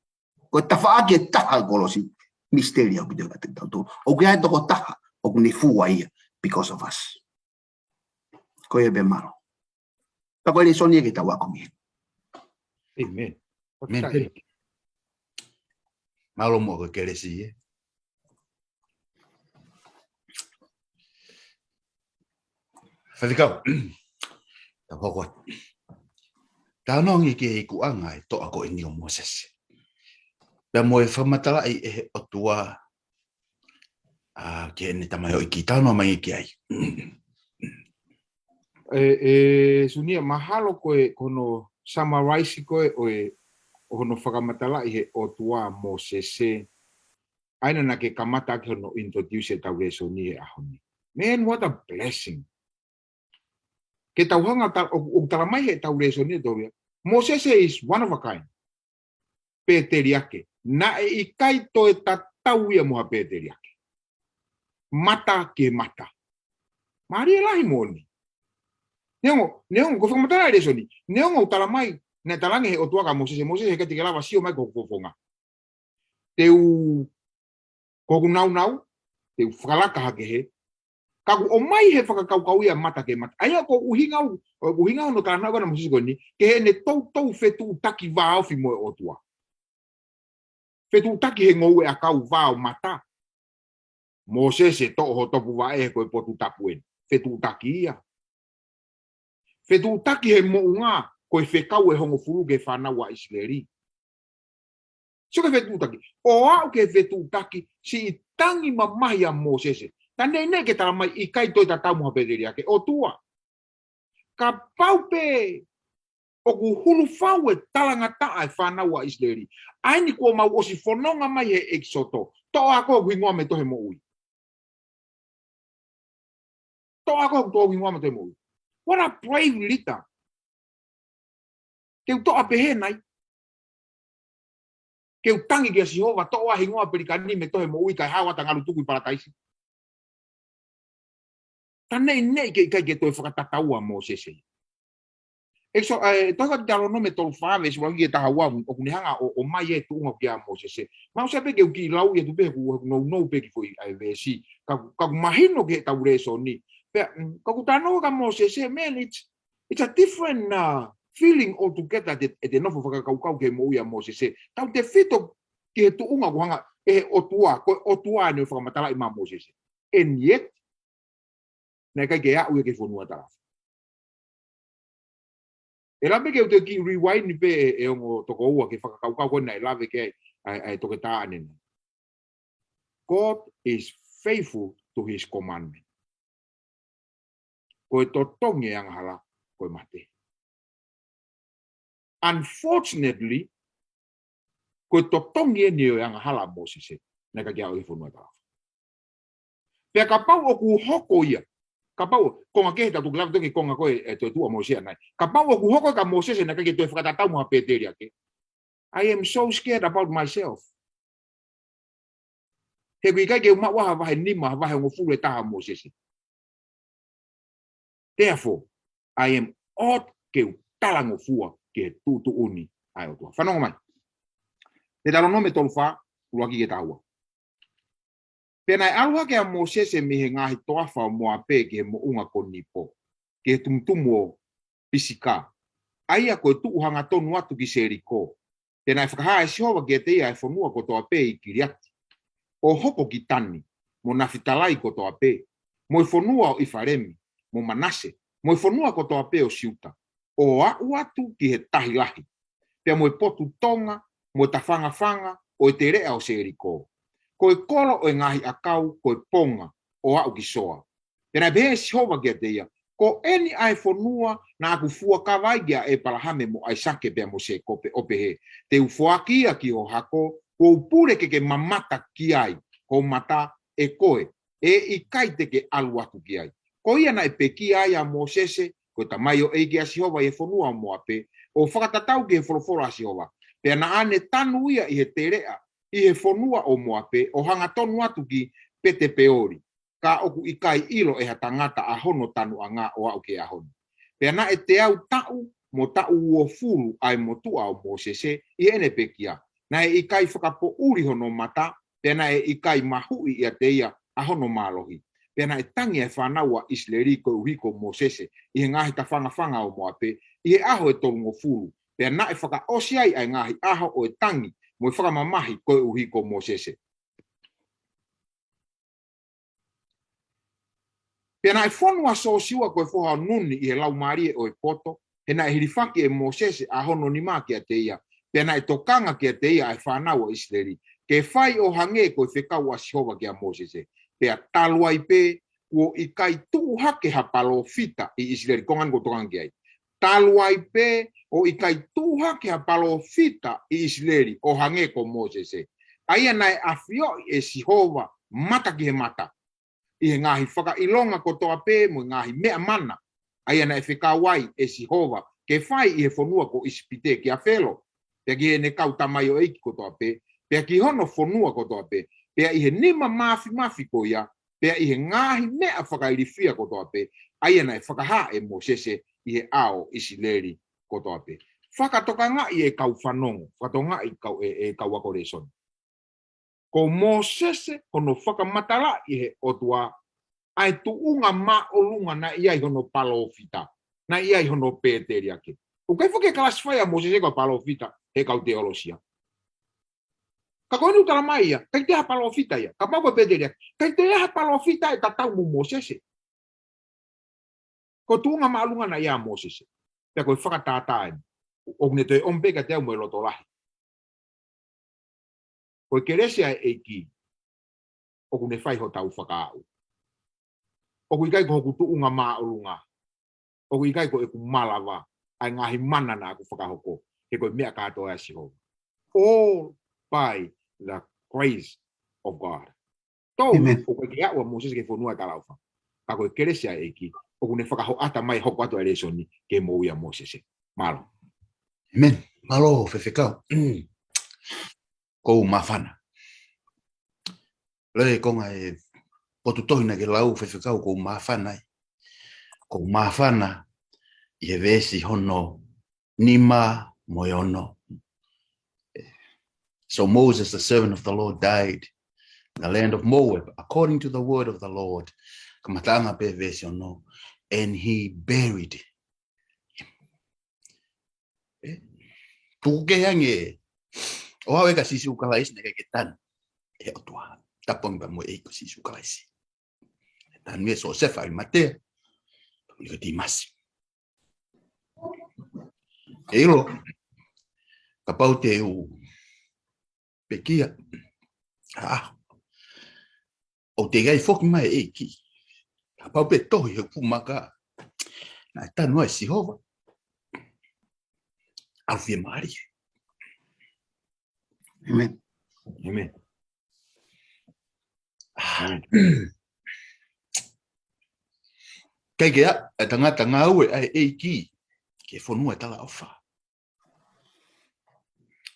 Ko e tafaʻaki ʻe taha e kolosi, misteli ʻaupito kiate kitautolu. ʻOku ʻi ai e tokotaha, ʻoku ne fua ia, because of us. Ko ia pē, mālō. Ka ko e lēsoni ia ke tau ako mei ai. ʻĒmeni. ʻĒmeni. Mālō muʻa ko e kelesi ia. Faifekau. Tau hoko atu. Talanoa ange ki he ikuʻanga e toʻa ko eni ʻo Mōsese. Pea mo e fakamatalaʻi ʻe he ʻOtua ʻa, ki heʻene tamaioʻeiki, talanoa mai ki ai. ʻE, ʻe, Sunia, mahalo ko e, ko hono summarize ko e, ʻo e, ʻo hono fakamatalaʻi he ʻOtua ʻa Mōsese. ʻA ia naʻa ke kamata ʻaki hono introduce ʻetau lēsoni he ʻaho ni. Man, what a blessing. Ke tau hanga ta-, ʻo, ʻo tala mai he tau lēsoni ʻe tolu ia. Mōsese is one of a kind. Pēteliake. Naʻe ʻikai toe tatau ia mo ha pēteliake. Mata ki he mata. Mālie lahi moʻoni. Neongo, neongo, ko e fakamatala e lēsoni. Neongo ʻoku tala mai, naʻe talaange he ʻOtua kia Mōsese, Mōsese, heʻikai te ke lava sio mai ki hoku fofonga. Te u, ko hoku naunau, te u fakalaka hake he. Ka ʻoku ʻomai he fakakaukau ia mata ki he mata. ʻA ia ko e ʻuhinga ʻo, ʻuhinga hono talanoa ʻa Mōsese ko eni, ki heʻene toutou fetuʻutaki vāofi mo e ʻOtua. Fetuʻutaki he ngoue ʻakau vao mata. Mōsese, toʻo ho topuvaʻe he ko e potu tapu eni. Fetuʻutaki ia. Fetuʻutaki he moʻunga, ko e fekau ʻe hongofulu ki he fānau ʻa ʻIsileli. Sio ki he fetuʻutaki. ʻO aʻu ki he fetuʻutaki, siʻi tangi mamahi ʻa Mōsese. Tā neʻineʻi ke tala mai ʻikai toe tatau mo ha pēteliake, ʻOtua. Kapau pē ʻoku hulu fau e talangataʻa e fānau ʻa ʻIsileli. ʻA eni kuo mau ʻosi fononga mai he ʻEkisoto. Toʻo ʻa koe hoku hingoa mei he tohi moʻui. Toʻo ʻa koe hoku hingoa mei he tohi moʻui. What a brave leader. Ke u toʻa pehē nai. Ke u tangi kia Sihova, toʻo ʻa e hingoa Pelikani mei he tohi moʻui kae hao atu ʻo ngalu tuku ʻi Palataisi. Tā neʻineʻi ke ʻikai ke toe fakatataua Mōsese. ʻEkiso-, ē, Tohi Teutalōnome tolu fā veesi ua ki he taha ua, ʻoku ne hanga ʻo, ʻomai e tuʻunga kia Mōsese. Mau sio pē ke u kiʻi lau ia tu pē he ʻoku, he ʻoku nounou pē kiʻi foʻi ʻa e veesi. Ka, ka ʻoku mahino ki he tau lēsoni. Pea, mm, ka ʻoku talanoa kia Mōsese, man, it's, it's a different, uh, feeling altogether ʻete, ʻete nofo fakakaukau ki he moʻui ʻa Mōsese. Tautefito ki he tuʻunga ʻoku hanga ʻe he ʻOtua, ko e ʻOtua eni ʻo fakamatalaʻi maʻa Mōsese. And yet, naʻe ʻikai ke aʻu ia ki he fonua talafu. ʻE lava ke u toe kiʻi rewind pē ʻe, ʻe ongo tokoua ki he fakakaukau ko ē naʻe lave ki ai ʻa e, ʻa e toketā ʻanenai. God is faithful to his commandment. Ko e totongi e angahala, ko e mate. Unfortunately, ko e totongi eni ʻo e angahala ʻa Mōsese, naʻe ʻikai ke aʻu ki he fonua talafu. Pea kapau ʻoku hoko ia, kapau, konga kehe, tau toki lave toki konga ko ē, ʻe toetuʻu ʻa Mōsese ʻanai. Kapau ʻoku hoko kia Mōsese naʻe ʻikai ke toe fakatatau mo ha pēteliake. I am so scared about myself. He ʻoku ʻikai ke u maʻu ha vahe nima, ha vahe hongofulu ʻe taha ʻo Mōsese. Therefore, I am ought ke u talangofua ki he tuʻutuʻuni ʻa e ʻOtua. Fanongo mai. Teutalōnome tolu fā, ʻuluaki ki he taha ua. Pea naʻe ʻalu hake ʻa Mōsese mei he ngaahi toafa ʻo Moape ki he moʻunga ko Nipo, ki he tumutumu ʻo Pisika, ʻa ia ko e tuʻu hangatonu atu ki Seliko. Pea naʻe fakahā ʻe Sihova kiate ia ʻa e fonua kotoa pē ʻi Kiliati, ʻo hoko ki Tani, mo Nafitalai kotoa pē, mo e fonua ʻo ʻIfalemi, mo Manase, mo e fonua kotoa pē ʻo Siuta, ʻo aʻu atu ki he tahi lahi, pea mo e potu tonga, mo e tafangafanga ʻo e teleʻa ʻo Seliko. Ko e kolo ʻo e ngaahi ʻakau, ko e ponga, ʻo aʻu ki Soa. Pea naʻe pehē ʻe Sihova kiate ia, Ko eni ʻa e fonua naʻa ku fuakava ai kia ʻEpalahame mo ʻAisake pea mo Sēkope, ʻo pehē, Te u foaki ia ki ho hako, kuo u pule ke ke mamata ki ai, ho mata ʻe koe, ʻe ʻikai te ke ʻalu atu ki ai. Ko ia naʻe pekia ai ʻa Mōsese, ko e tamaioʻeiki ʻa Sihova ʻi he fonua ʻo Moape, ʻo fakatatau ki he folofola ʻa Sihova. Pea naʻa ne tanu ia ʻi he teleʻa, ʻi he fonua ʻo Moape, ʻo hangatonu atu ki Petepeoli, ka ʻoku ʻikai ʻilo ʻe ha tangata ʻa hono tanuʻanga ʻo aʻu ki he ʻaho ni. Pea naʻe teau taʻu mo taʻu uofulu ʻa e motuʻa ʻo Mōsese ʻi heʻene pekia. Naʻe ʻikai fakapoʻuli hono mata, pea naʻe ʻikai mahuʻi ʻiate ia ʻa hono mālohi. Pea naʻe tangi ʻa e fānau ʻa ʻIsileli koeʻuhi ko Mōsese ʻi he ngaahi tafangafanga ʻo Moape, ʻi he ʻaho ʻe tolungofulu. Pea naʻe fakaʻosi ai ʻa e ngaahi ʻaho ʻo e tangi mo e fakamamahi koeʻuhi ko Mōsese. Pea naʻe fonu ʻa Sōsiua ko e foha ʻo Nuni ʻi he laumālie ʻo e poto, he naʻe hilifaki ʻe Mōsese ʻa hono nima kiate ia, pea naʻe tokanga kiate ia ʻa e fānau ʻa ʻIsileli, ke fai ʻo hangē ko e fekau ʻa Sihova kia Mōsese. Pea talu ai pē, kuo ʻikai tuʻu hake ha palōfita ʻi ʻIsileli, ko e ngaahi ko e tokanga ki ai. Talu ai pē, ʻo ʻikai tuʻu hake ha palōfita ʻi ʻIsileli, ʻo hangē ko Mōsese. ʻA ia naʻe ʻafioʻi ʻe Sihova mata ki he mata, ʻi he ngaahi fakaʻilonga kotoa pē mo e ngaahi meʻa mana, ʻa ia naʻe fekau ai ʻe Sihova ke fai ʻi he fonua ko ʻIsipite kia Felo, pea ki heʻene kau tamaioʻeiki kotoa pē, pea ki hono fonua kotoa pē, pea ʻi he nima mafimafi ko ia, pea ʻi he ngaahi meʻa fakailifia kotoa pē, ʻa ia naʻe fakahā ʻe Mōsese ʻi he ʻao ʻo ʻIsileli kotoa pē. Fakatokangaʻi e kau fanongo, fakatokangaʻi kau, e, e kau ako lēsoni. Ko Mōsese hono fakamatalaʻi ʻe he ʻOtua ʻa e tuʻunga māʻolunga naʻe ʻi ai hono palōfita, naʻe ʻi ai hono pēteliake. ʻOku ʻikai foki ke classify ʻa Mōsese ko e palōfita ʻe he kau teolosia. Ka ko eni ʻoku tala mai ia, ʻikai toe ʻi ai ha palōfita ia, kapau ko e pēteliake, ʻikai toe ʻi ai ha palōfita ʻe tatau mo Mōsese. Ko e tuʻunga māʻolunga naʻe ʻi ai ʻa Mōsese. Pea ko e fakatātā eni. ʻOku ne toe ʻomi pē kiate au mo e loto lahi. Ko e kelesi ʻa e ʻEiki, ʻoku ne fai hotau fakaaʻu. ʻOku ʻikai ko hoku tuʻunga māʻolunga. ʻOku ʻikai ko ʻeku malava ʻa e ngaahi mana naʻa ku fakahoko. He ko e meʻa kātoa ʻa Sihova. All by the grace of God. Tau, ʻoku ʻikai ke aʻu ʻa Mōsese ki he fonua ʻo e talaʻofa. Ka ko e kelesi ʻa e ʻEiki, ʻoku ne fakahoʻata mai, hoko atu ʻa e lēsoni ke moʻui ʻa Mōsese. Mālō. ʻĒmeni. Mālō, Faifekau. Kou māfana. Lele konga e potu tohi naʻa ke lau, Faifekau, kou māfana ai. Kou māfana ʻi he veesi hono nima mo e ono. So Moses, the servant of the Lord, died in the land of Moab, according to the word of the Lord. Kamataʻanga pē veesi ono, and he buried him. ʻE, tuku kehe ange, ʻo aʻu ē kia Sīsū Kalaisi naʻe ʻikai ke tanu ʻe he ʻOtua. Tapu ange pē mo e ʻEiki ko Sīsū Kalaisi. Tanu ʻe Siosefa ʻAlimatea, Nikotīmasi. ʻE ʻilo, kapau te u pekia, ʻa, ʻoku teʻeki ai foki mai e ʻEiki. Kapau pē tohi he fuʻu maka, naʻe tanu ai ʻa Sihova. ʻAlu fiemālie. ʻĒmeni. ʻĒmeni. ʻĒmeni. ʻIkai ke ʻi ai ha tangata ngāue ʻa e ʻEiki ki he fonua ʻo e talaʻofa.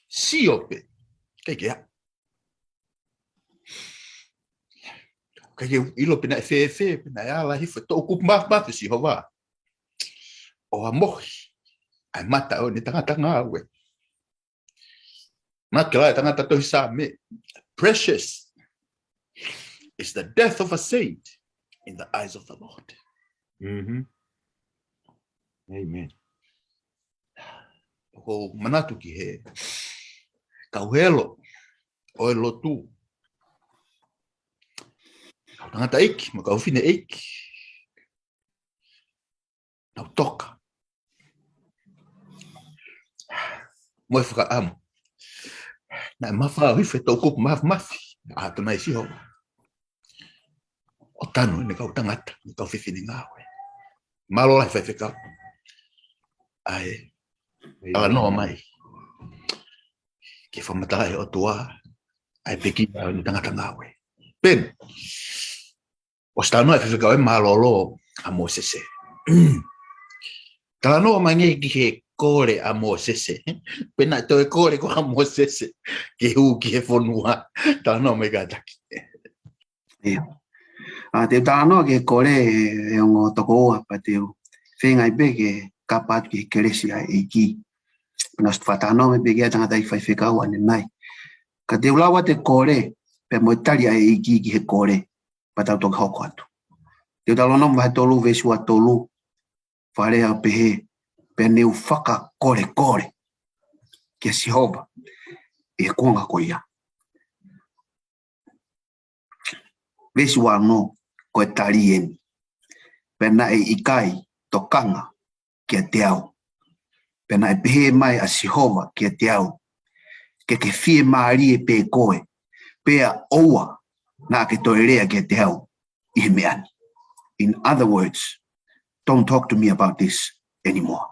Sio pē, ʻikai ke ʻi ai ha. ʻIkai ke ʻilo pe naʻe fēfē, pe naʻe ala hifo e toʻukupu mafimafi ʻo Sihova ʻo hamohi ʻa e mata ʻo ʻene tangata ngāue. Naʻe lau ʻe he tangata tohi Saame, precious is the death of a saint in the eyes of the Lord. Mhm. ʻĒmeni. ʻOku ou manatu ki he kau helo ʻo e lotu, kau tangataʻeiki mo e kau fineʻeiki, nau toka mo e fakaʻamu naʻe mafao hifo e toʻukupu mafimafi ʻa ʻAtonai Sihova ʻo tanu ʻene kau tangata, ʻene kau fefine ngāue. Mālō lahi Faifekau ʻa e talanoa mai ki he fakamatalaʻi ʻe he ʻOtua ʻa e pekia ʻo ʻene tangata ngāue. Pea ʻosi talanoa e Faifekau ʻe mālōlō ʻa Mōsese. Talanoa mai angē ki he kole ʻa Mōsese. Pe naʻe toe kole koā ʻa Mōsese ke hū ki he fonua. Talanoa mai kātaki. ʻIo. ʻA, te u talanoa ki he kole, e ongo tokoua, pea te u feinga ai pē ke kapa atu ki he kelesi ʻa e ʻEiki. Pea naʻe ʻosi fakatalanoa mai pē ki ai e tangataʻeiki Faifekau ʻanenai. Ka te u lau atu e kole, pea mo e tali ʻa e ʻEiki ki he kole, pea tau toki hoko atu. Teutalōnome vahe tolu veesi ua tolu, fakalea ʻo pehē, pea ne u fakakolekole kia Sihova ʻi he kuonga ko ia. Veesi ua ono, ko e tali eni. Pea naʻe ʻikai tokanga kiate au. Pea naʻe pehē mai ʻa Sihova kiate au, ke ke fiemālie pē koe, pea ʻoua naʻa ke toe lea kiate au ʻi he meʻa ni. In other words, don't talk to me about this anymore.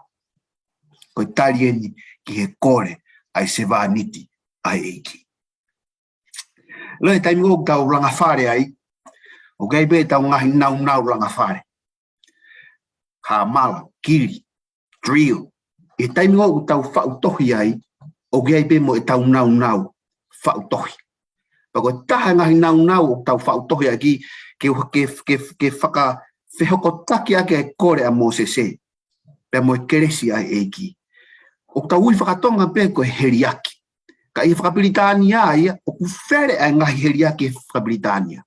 Ko e tali eni ki he kole ʻa e sevāniti ʻa e ʻEiki. Loi, taimi ʻoku tau langa fale ai, ʻOku ʻi ai pē ʻetau ngaahi naunau langa fale. Hāmala, kili, drill. ʻI he taimi ʻoku tau faʻu tohi ai, ʻoku ʻi ai pē mo ʻetau naunau faʻu tohi. Pea ko e taha e ngaahi naunau ʻoku tau faʻu tohi ʻaki ke, ke, ke, ke fakafehokotaki ʻaki e kole ʻa Mōsese pea mo e kelesi ʻa e ʻEiki. ʻOku tau ui fakatonga pē ko e heliaki. Ka ʻi he fakapilitānia ia, ʻoku fele ʻa e ngaahi heliaki he fakapilitānia.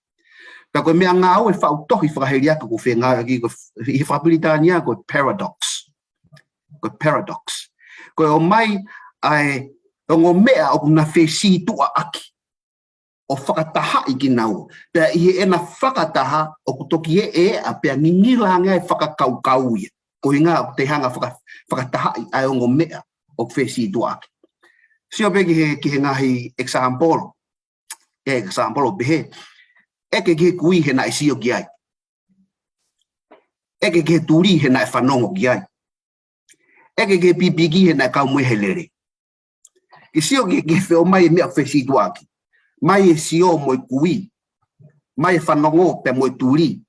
Pea ko e meʻangāue faʻu tohi fakaheliaki ʻoku fengāueʻaki ko e, ʻi he fakapilitānia ko e paradox. Ko e paradox. Ko e ʻomai ʻa e ongo meʻa ʻoku na fesītuʻaʻaki ʻo fakatahaʻi kinaua. Pea ʻi heʻena fakataha ʻoku toki ʻeʻe ʻa pea ngingila ange ai fakakaukau ia. Ko e ʻuhinga ʻoku te hanga faka-, fakatahaʻi ʻa e ongo meʻa ʻoku fesītuʻaʻaki. Sio pē ki he, ki he ngaahi example. E example pehē. ʻEke ki he kui he naʻe sio ki ai. ʻEke ki he tuli he naʻe fanongo ki ai. ʻEke ki he pipiki he naʻe kau mo ia he lele. Ke sio ki, ki he ʻomai e meʻa ʻoku fesītuʻaʻaki. ʻOmai e sio mo e kui. ʻOmai e fanongo pea mo e tuli.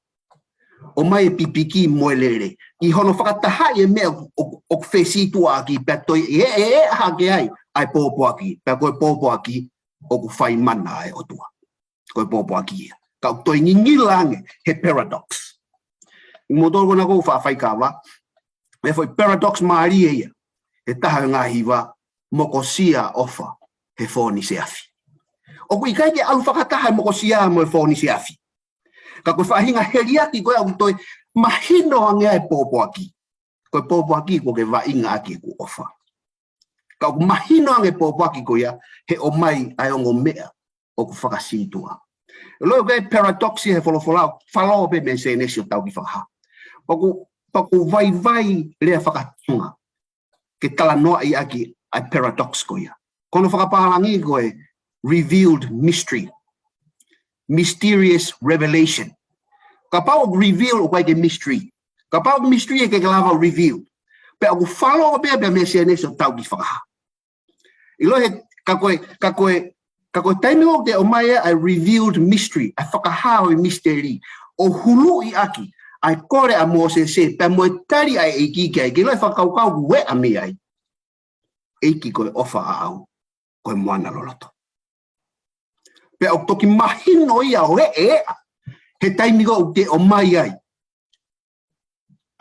ʻOmai e pipiki mo e lele. ʻI hono fakatahaʻi e meʻa ʻoku, ʻoku, ʻoku fesītuʻaʻaki pea toe ʻeʻe, ʻeʻe hake ai ʻa e pōpoaki. Pea ko e pōpoaki ʻoku fai mana ʻa e ʻOtua. Ko e pōpoaki ia. Ka ʻoku toe ngingila ange he paradox. ʻI moutolu ko ena ʻoku faʻa faikava, ʻe foʻi paradox mālie ia. He taha e ngaahi hiva, mokosia ʻofa he fōnise afi. ʻOku ʻikai ke ʻalu fakataha e mokosia mo e fōnise afi. Ka ko e faʻahinga heliaki ko ia ʻoku toe mahino ange ai e pōpoaki. Ko e pōpoaki ʻoku ke vaʻinga ʻaki ʻeku ʻofa. Ka ʻoku mahino ange e pōpoaki ko ia he ʻomai ʻa e ongo meʻa ʻoku fakasītuʻa. Loi ko e paradox ia he folofola, fālō pē mei Sēnesi ʻo tau ki Fakahā. Pea ʻoku, pea ʻoku vaivai lea fakatonga ke talanoaʻi ʻaki ʻa e paradox ko ia. Ko hono fakapālangi ko e revealed mystery. Mysterious revelation. Kapau ʻoku reveal ʻoku ʻikai ke mystery. Kapau ʻoku mystery ʻe ʻikai ke lava reveal. Pea ʻoku fālō pē pea mei Sēnesi ʻo tau ki Fakahā. ʻIlo he, ka ko e, ka ko e, ka ko e taimi ʻoku te ʻomai ʻa e revealed mystery, ʻa e fakahā ʻo e misteli, ʻo huluʻi ʻaki ʻa e kole ʻa Mōsese, pea mo e tali ʻa e ʻEiki ki ai, ke ʻilo e fakakaukau ʻoku ʻeʻa mei ai. ʻEiki ko e ʻofa ʻaʻau, ko e moana loloto. Pea ʻoku toki mahino ia ʻo ʻeʻe ʻeʻa, he taimi ʻoku te ʻomai ai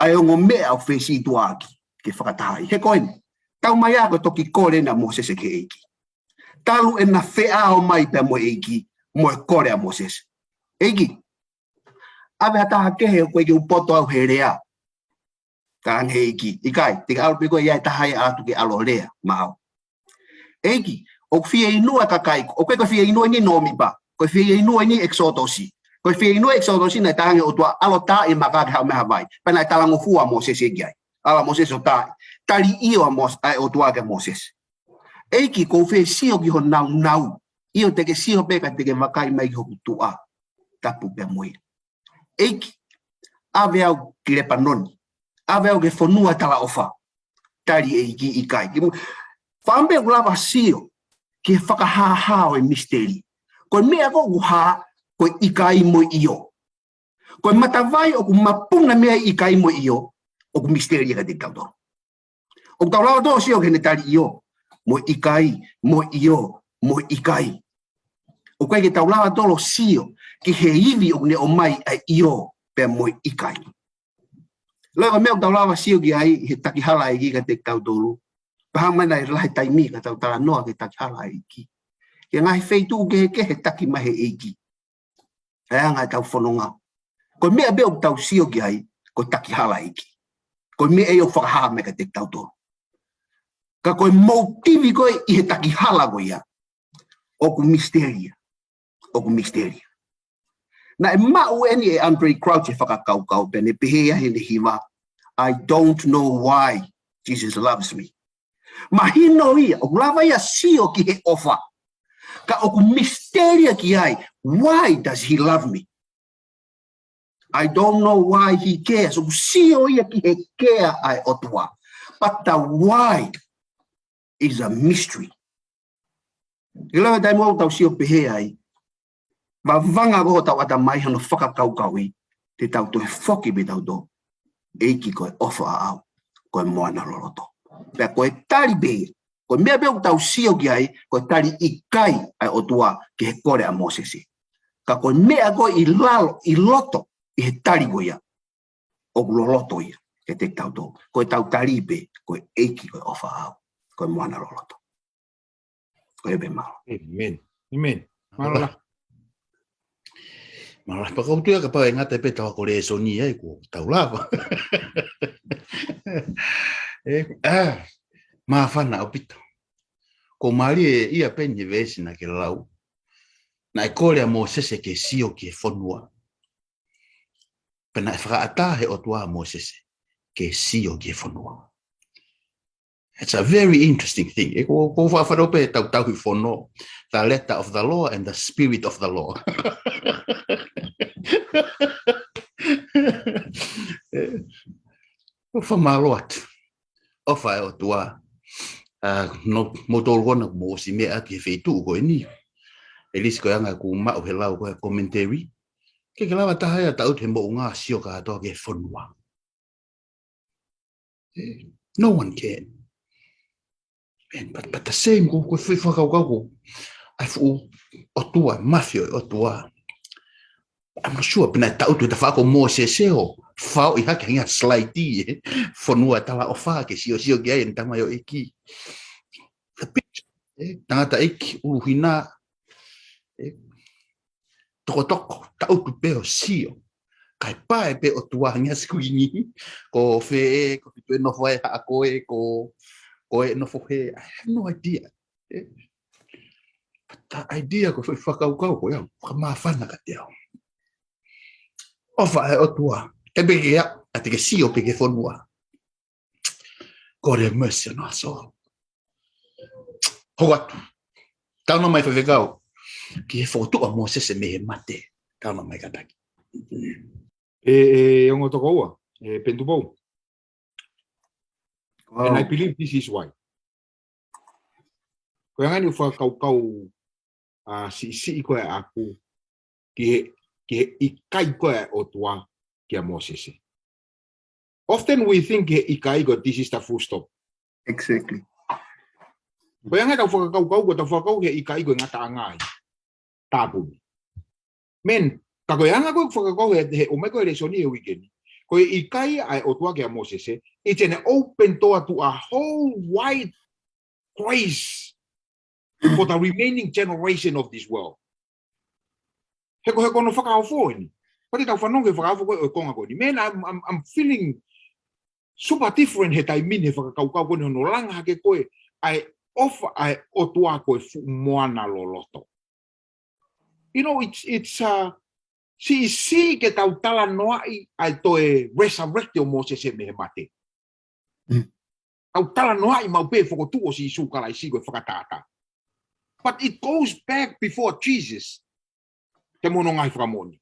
ʻa e ongo meʻa ʻoku fesītuʻaʻaki ke fakatahaʻi. He ko eni, taumaiā ko e toki kole ena ʻa Mōsese ki he ʻEiki. Talu ʻena feʻao mai pea mo e ʻEiki, mo e kole ʻa Mōsese. ʻEiki, ʻave ha taha kehe ʻoku ʻikai ke u poto au he lea. Talaange he ʻEiki, ʻikai, te ke ʻalu pē koe ia e taha ia atu ke ʻalu ʻo lea maʻau. ʻEiki, ʻoku fieinua e kakai, ʻoku ʻikai ko e fieinua eni ʻa Nōmipa, ko e fieinua eni ʻa ʻEkisotosi. Ko e fieinua ʻa ʻEkisotosi naʻe talaange ʻe he ʻOtua ʻalu ʻo tā e maka ke haʻu mei he vavai. Pea naʻe talangofua ʻa Mōsese ki ai. ʻAlu ʻa Mōsese ʻo tā, tali ʻio ʻa Mōs-, ʻa e ʻOtua kia Mōsese. ʻEiki, ʻoku ou fie sio ki ho naunau. ʻIo te ke sio pē ka te ke vakai mai ki hoku tuʻa. Tapu pē mo ia. ʻEiki, ʻave au ki Lepanoni. ʻAve au ki he fonua talaʻofa. Tali ʻEiki ʻikai. Ke mu-, fāmili ʻoku lava sio ki he fakahāhā ʻo e misteli. Ko e meʻa ko ē ʻoku hā, ko e ʻikai mo e ʻio. Ko e matavai ʻoku mapuna mei ai ʻikai mo e ʻio, ʻoku misteli ia kiate kitautolu. ʻOku tau lava tolo sio ki heʻene tali ʻio, mo e ʻikai, mo e ʻio, mo e ʻikai. ʻOku ʻikai ke tau lava tolo sio ki he ivi ʻoku ne ʻomai ʻa e ʻio pea mo e ʻikai. Loi ko e meʻa ʻoku tau lava sio ki ai he takihala ʻa e ʻEiki kiate kitautolu. Pea hā mai naʻe lahi taimi ka tau talanoa ki he takihala ʻa e ʻEiki. Ki he ngaahi feituʻu kehekehe taki mai he ʻEiki. ʻA e anga ʻetau fononga. Ko e meʻa pē ʻoku tau sio ki ai, ko e takihala ʻa e ʻEiki. Ko e meʻa ia ʻoku fakahā mai kiate kitautolu. Ka ko e motivi ko ē ʻi he takihala ko ia, ʻoku misteli ia. ʻOku misteli ia. Naʻe maʻu eni ʻe Andraé Crouch e fakakaukau pea ne pehē ia heʻene hiva, "I don't know why Jesus loves me." Mahino ia, ʻoku lava ia sio ki he ʻofa. Ka ʻoku misteli ia ki ai, "Why does he love me?" I don't know why he cares. ʻOku sio ia ki he care ʻa e ʻOtua. But the why is a mystery. ʻI he lava taimi ʻoku tau sio pehē ai, vavanga ko ē hotau ʻatamai hano fakakaukauʻi, te tau toe foki pē tautolu, ʻEiki ko e ʻofa ʻaʻau, ko e moana loloto. Pea ko e tali pē, ko e meʻa pē ʻoku tau sio ki ai, ko e tali ʻikai ʻa e ʻOtua ki he kole ʻa Mōsese. Ka ko e meʻa ko ē ʻi lalo, ʻi loto, ʻi he tali ko ia, ʻoku loloto ia, ke te tautolu. Ko e tau tali pē, ko e ʻEiki ko e ʻofa ʻaʻau, ko e moana loloto. Ko e pē mālō. Amen. Amen. Mālō. Mālō, pea ʻoku ou tui kapau ʻe ngata pē tau ako lēsoni ai kuo tau lava. ʻE, ʻa, māfana ʻaupito. Ko mālie ia pē ʻeni he veesi naʻa ke lau. Naʻe kole ʻa Mōsese ke sio ki he fonua. Pea naʻe fakaʻatā he ʻOtua ʻa Mōsese ke sio ki he fonua. It's a very interesting thing. ʻE, ko, ko faʻa fanongo pē tau tauhi fono. The letter of the law and the spirit of the law. ʻE, ko fakamālō atu. ʻOfa ʻa e ʻOtua. ʻA, no, mo tolu kona mo ʻosi meʻa ki he feituʻu ko eni. ʻE lisi ko e anga ʻeku maʻu he lau ko e commentary. Ke ke lava taha ia taʻutu he moʻunga sio kātoa ki he fonua. Eh, no one can. And, but, but the same, ko, ko e foʻi fakakaukau ko, ʻa e fuʻu ʻOtua, mafia ʻo e ʻOtua. I'm not sure, pē naʻe taʻutu he tafaʻaki ʻo Mōsese ʻo faʻo ʻi hake hangi a slight ʻi he fonua talaʻofa ke siosio ki ai ʻene tamaioʻeiki. The picture, eh, tangataʻeiki, ʻuluhina, eh, tokotoko, taʻutu pē ʻo sio. Kae pae pē ʻOtua hangi a screen ʻi. Ko fē ē, ko fē ʻe nofo ai haʻa ko ē, ko, ko ē nofo hē. I have no idea. Eh? But the idea ko e foʻi fakakaukau ko ia, fakamāfana kiate au. ʻOfa ʻa e ʻOtua. ʻE pē ke ʻa, ʻa te ke sio pē ki he fonua. God have mercy on us all. Hoko atu. Tauna mai faifekau. Ki he fokotuʻu ʻa Mōsese mei he mate. Tauna mai kātaki. ʻE, ʻe, ongo tokoua. ʻE, Penitupou. And I believe this is why. Ko e anga ʻeni ʻeku fakakaukau, ʻa, siʻisiʻi ko ē ʻaʻaku ki he, ki he ʻikai ko ē ʻa e ʻOtua kia Mōsese. Often we think he ʻikai ko this is the full stop. Exactly. Ko e anga ʻetau fakakaukau, ko ʻetau fakakaukau he ʻikai ko e ngataʻanga ia. Tāpuni. Man, ka ko e anga ko ē ʻeku fakakaukau he, he ʻomai ko e lēsoni he uike ni. Ko e ʻikai ʻa e ʻOtua kia Mōsese, it's an open door to a whole wide grace for the remaining generation of this world. He ko, he ko hono fakaofo ʻeni. Ko ʻetau fanongo he fakaofo ko ē ʻo e konga ko eni. Man, I'm, I'm, I'm feeling super different he taimi ni he fakakaukau ko eni hono langa hake ko ē ʻa e ʻofa ʻa e ʻOtua ko e fuʻu moana loloto. You know, it's, it's, uh, siʻisiʻi ke tau talanoaʻi ʻa e toe resurrect ʻo Mōsese mei he mate. Mm. Tau talanoaʻi maʻu pē fokotuʻu ʻo Sīsū Kalaisi ko e fakatātā. But it goes back before Jesus. Ke mono ngai fakamoʻoni.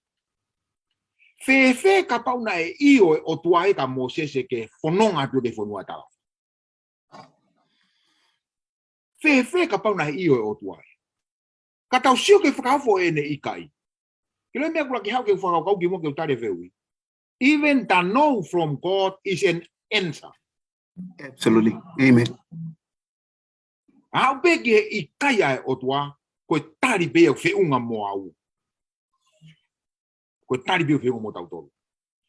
Fēfē kapau naʻe ʻio ʻa e ʻOtua ē kia Mōsese ke fononga atu ki he fonua talaʻofa. Fēfē kapau naʻe ʻio ʻa e ʻOtua ē. Ka tau sio ki he fakaofo ʻene ʻikai. Ke loi meʻa ʻoku laki haʻu ke fakakaukau ki muʻa ke u tali e fehuʻi. Even the no from God is an answer. Absolutely. Amen. Aʻu pē ki he ʻikai ʻa e ʻOtua, ko e tali pē ia ʻoku feʻunga mo au. Ko e tali pē ʻoku feʻunga mo tautolu.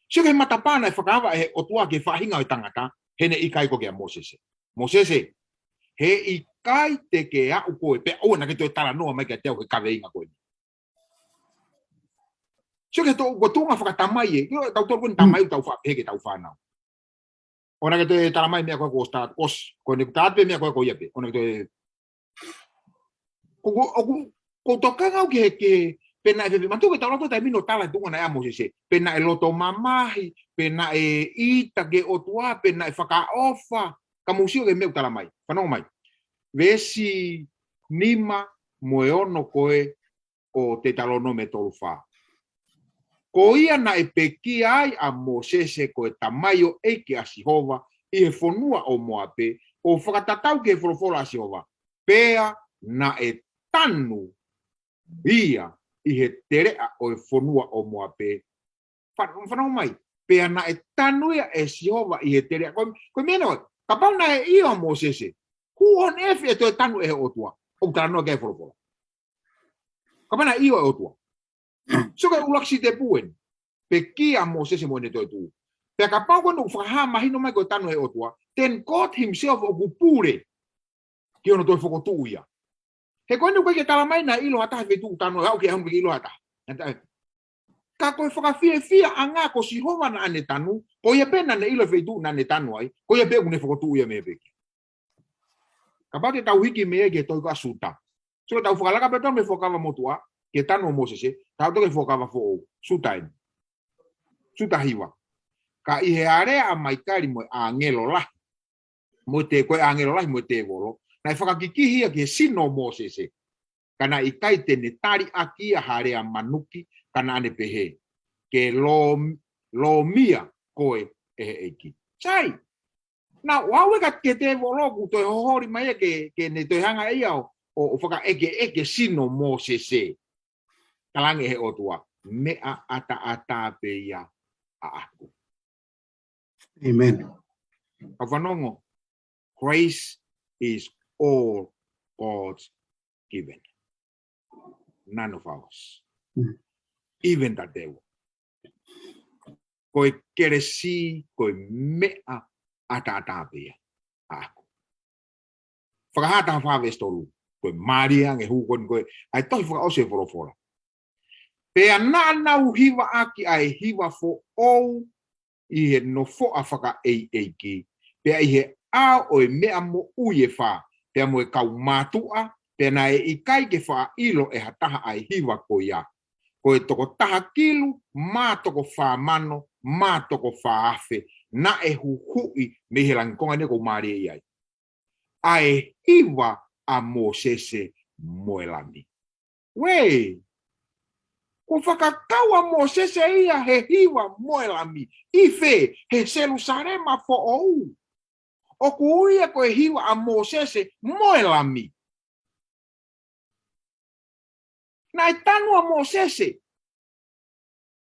Sio ki he matapā naʻe fakaava ʻe he ʻOtua ki he faʻahinga ʻo e tangata, heʻene ʻikai ko ē kia Mōsese. Mōsese, he ʻikai te ke aʻu koe, pea ʻoua naʻa ke toe talanoa mai kiate au he kaveinga ko eni. Sio ki he tō, ko e tuʻunga fakatamai ē, ʻio, tautolu ko eni tamai ʻoku tau faʻa pehē ki heʻetau fānau. ʻOua naʻa ke toe tala mai meʻa ko ē kuo start, ʻosi, ko eni kuo start pē meʻa ko ē ko ia pē. ʻOua naʻa ke toe. Ko, ko, ʻoku, ʻoku ou tokanga au ki he, ki he, pe naʻe fēfē, manatu ki he tau loto taimi ni ʻo tala tuʻunga naʻe ʻa Mōsese, pe naʻe loto mamahi, pe naʻe ʻita ki he ʻOtua, pe naʻe fakaʻofa, ka mou sio ki he meʻa ʻoku tala mai, fanongo mai. Veesi nima mo e ono ko ē ʻo Teutalonome tolu fā. Ko ia naʻe pekia ai ʻa Mōsese ko e tamaioʻeiki ʻa Sihova ʻi he fonua ʻo Moape, ʻo fakatatau ki he folofola ʻa Sihova, pea naʻe tanu ia ʻi he teleʻa ʻo e fonua ʻo Moape. Fa-, fanongo mai, pea naʻe tanu ia ʻe Sihova ʻi he teleʻa. Ko, ko e meʻa ʻeni, kapau naʻe ʻio ʻa Mōsese, who on earth ʻe toe tanu ʻe he ʻOtua? ʻOku talanoa ki ai e folofola. Kapau naʻe ʻio ʻe he ʻOtua. So ko e ʻuluaki sitepu ʻeni. Pekia ʻa Mōsese mo ʻene toetuʻu. Pea kapau ko ʻene ʻoku fakahā mahino mai ko e tanu ʻe he ʻOtua, then God himself ʻoku pule ki hono toe fokotuʻu ia. He ko ʻene ʻoku ʻikai ke talamai naʻe ʻilo ha taha e feituʻu tanu, aʻu ki he ʻaho ni ʻikai ke ʻilo ha taha. Ka ko e fakafiefiaʻanga ko Sihova naʻa ne tanu, ko ia pē naʻa ne ʻilo e feituʻu naʻa ne tanu ai, ko ia pē ʻoku ne fokotuʻu ia mei he pekia. Kapau te tau hiki mei ai ki he tohi ko ia ʻa Siuta. So tau fakalaka pē tau mei he Fuakava Motuʻa, ki he tanu ʻo Mōsese, tau toki Fuakava Foʻou, Siuta ʻeni. Siuta hiva. Ka ʻi he alea ʻa Maikali mo e ʻāngelo lahi, mo e te-, ko e ʻāngelo lahi mo e tēvolo, naʻe fakakikihi ia ki he sino ʻo Mōsese. Ka naʻe ʻikai te ne tali ʻaki ia ha lea manuki, ka naʻa ne pehē, ke lō-, lōmia koe ʻe he ʻEiki. Sai, naʻa ʻoku ʻalu ia ki he tēvolo ʻoku toe hoholi mai ia ke, ke ne toe hanga ʻe ia ʻo, ʻo, ʻo fakaʻekeʻeke sino ʻo Mōsese. Talaange ʻe he ʻOtua, meʻa ʻataʻatā pē ia ʻaʻaku. Amen. Ka fanongo, grace is all God's given. None of ours. Mm. Even the devil. Ko e kelesi, ko e meʻa ʻataʻatā pē ia ʻaʻaku. Fakahā taha fā veesi tolu. Ko e mālie ange hū ko eni ko e, ʻa e tohi fakaʻosi e folofola. Pea naʻa nau hivaʻaki ʻa e hiva foʻou ʻi he nofoʻa fakaʻeiʻeiki, pea ʻi he ʻao ʻo e meʻa moʻui ʻe fā, pea mo e kau mātuʻa, pea naʻe ʻikai ke faʻa ʻilo ʻe ha taha ʻa e hiva ko ia. Ko e toko taha kilu mā toko fā mano mā toko fā afe naʻe huhuʻi mei he langi. Ko e ngaahi ʻeni ʻoku ou mālieʻia ai. ʻA e hiva ʻa Mōsese mo e Lami. Uē, kuo fakakau ʻa Mōsese ia he hiva mo e Lami. ʻI fē? He Selūsalema foʻou. ʻOku ui ia ko e hiva ʻa Mōsese mo e Lami. Naʻe tanu ʻa Mōsese.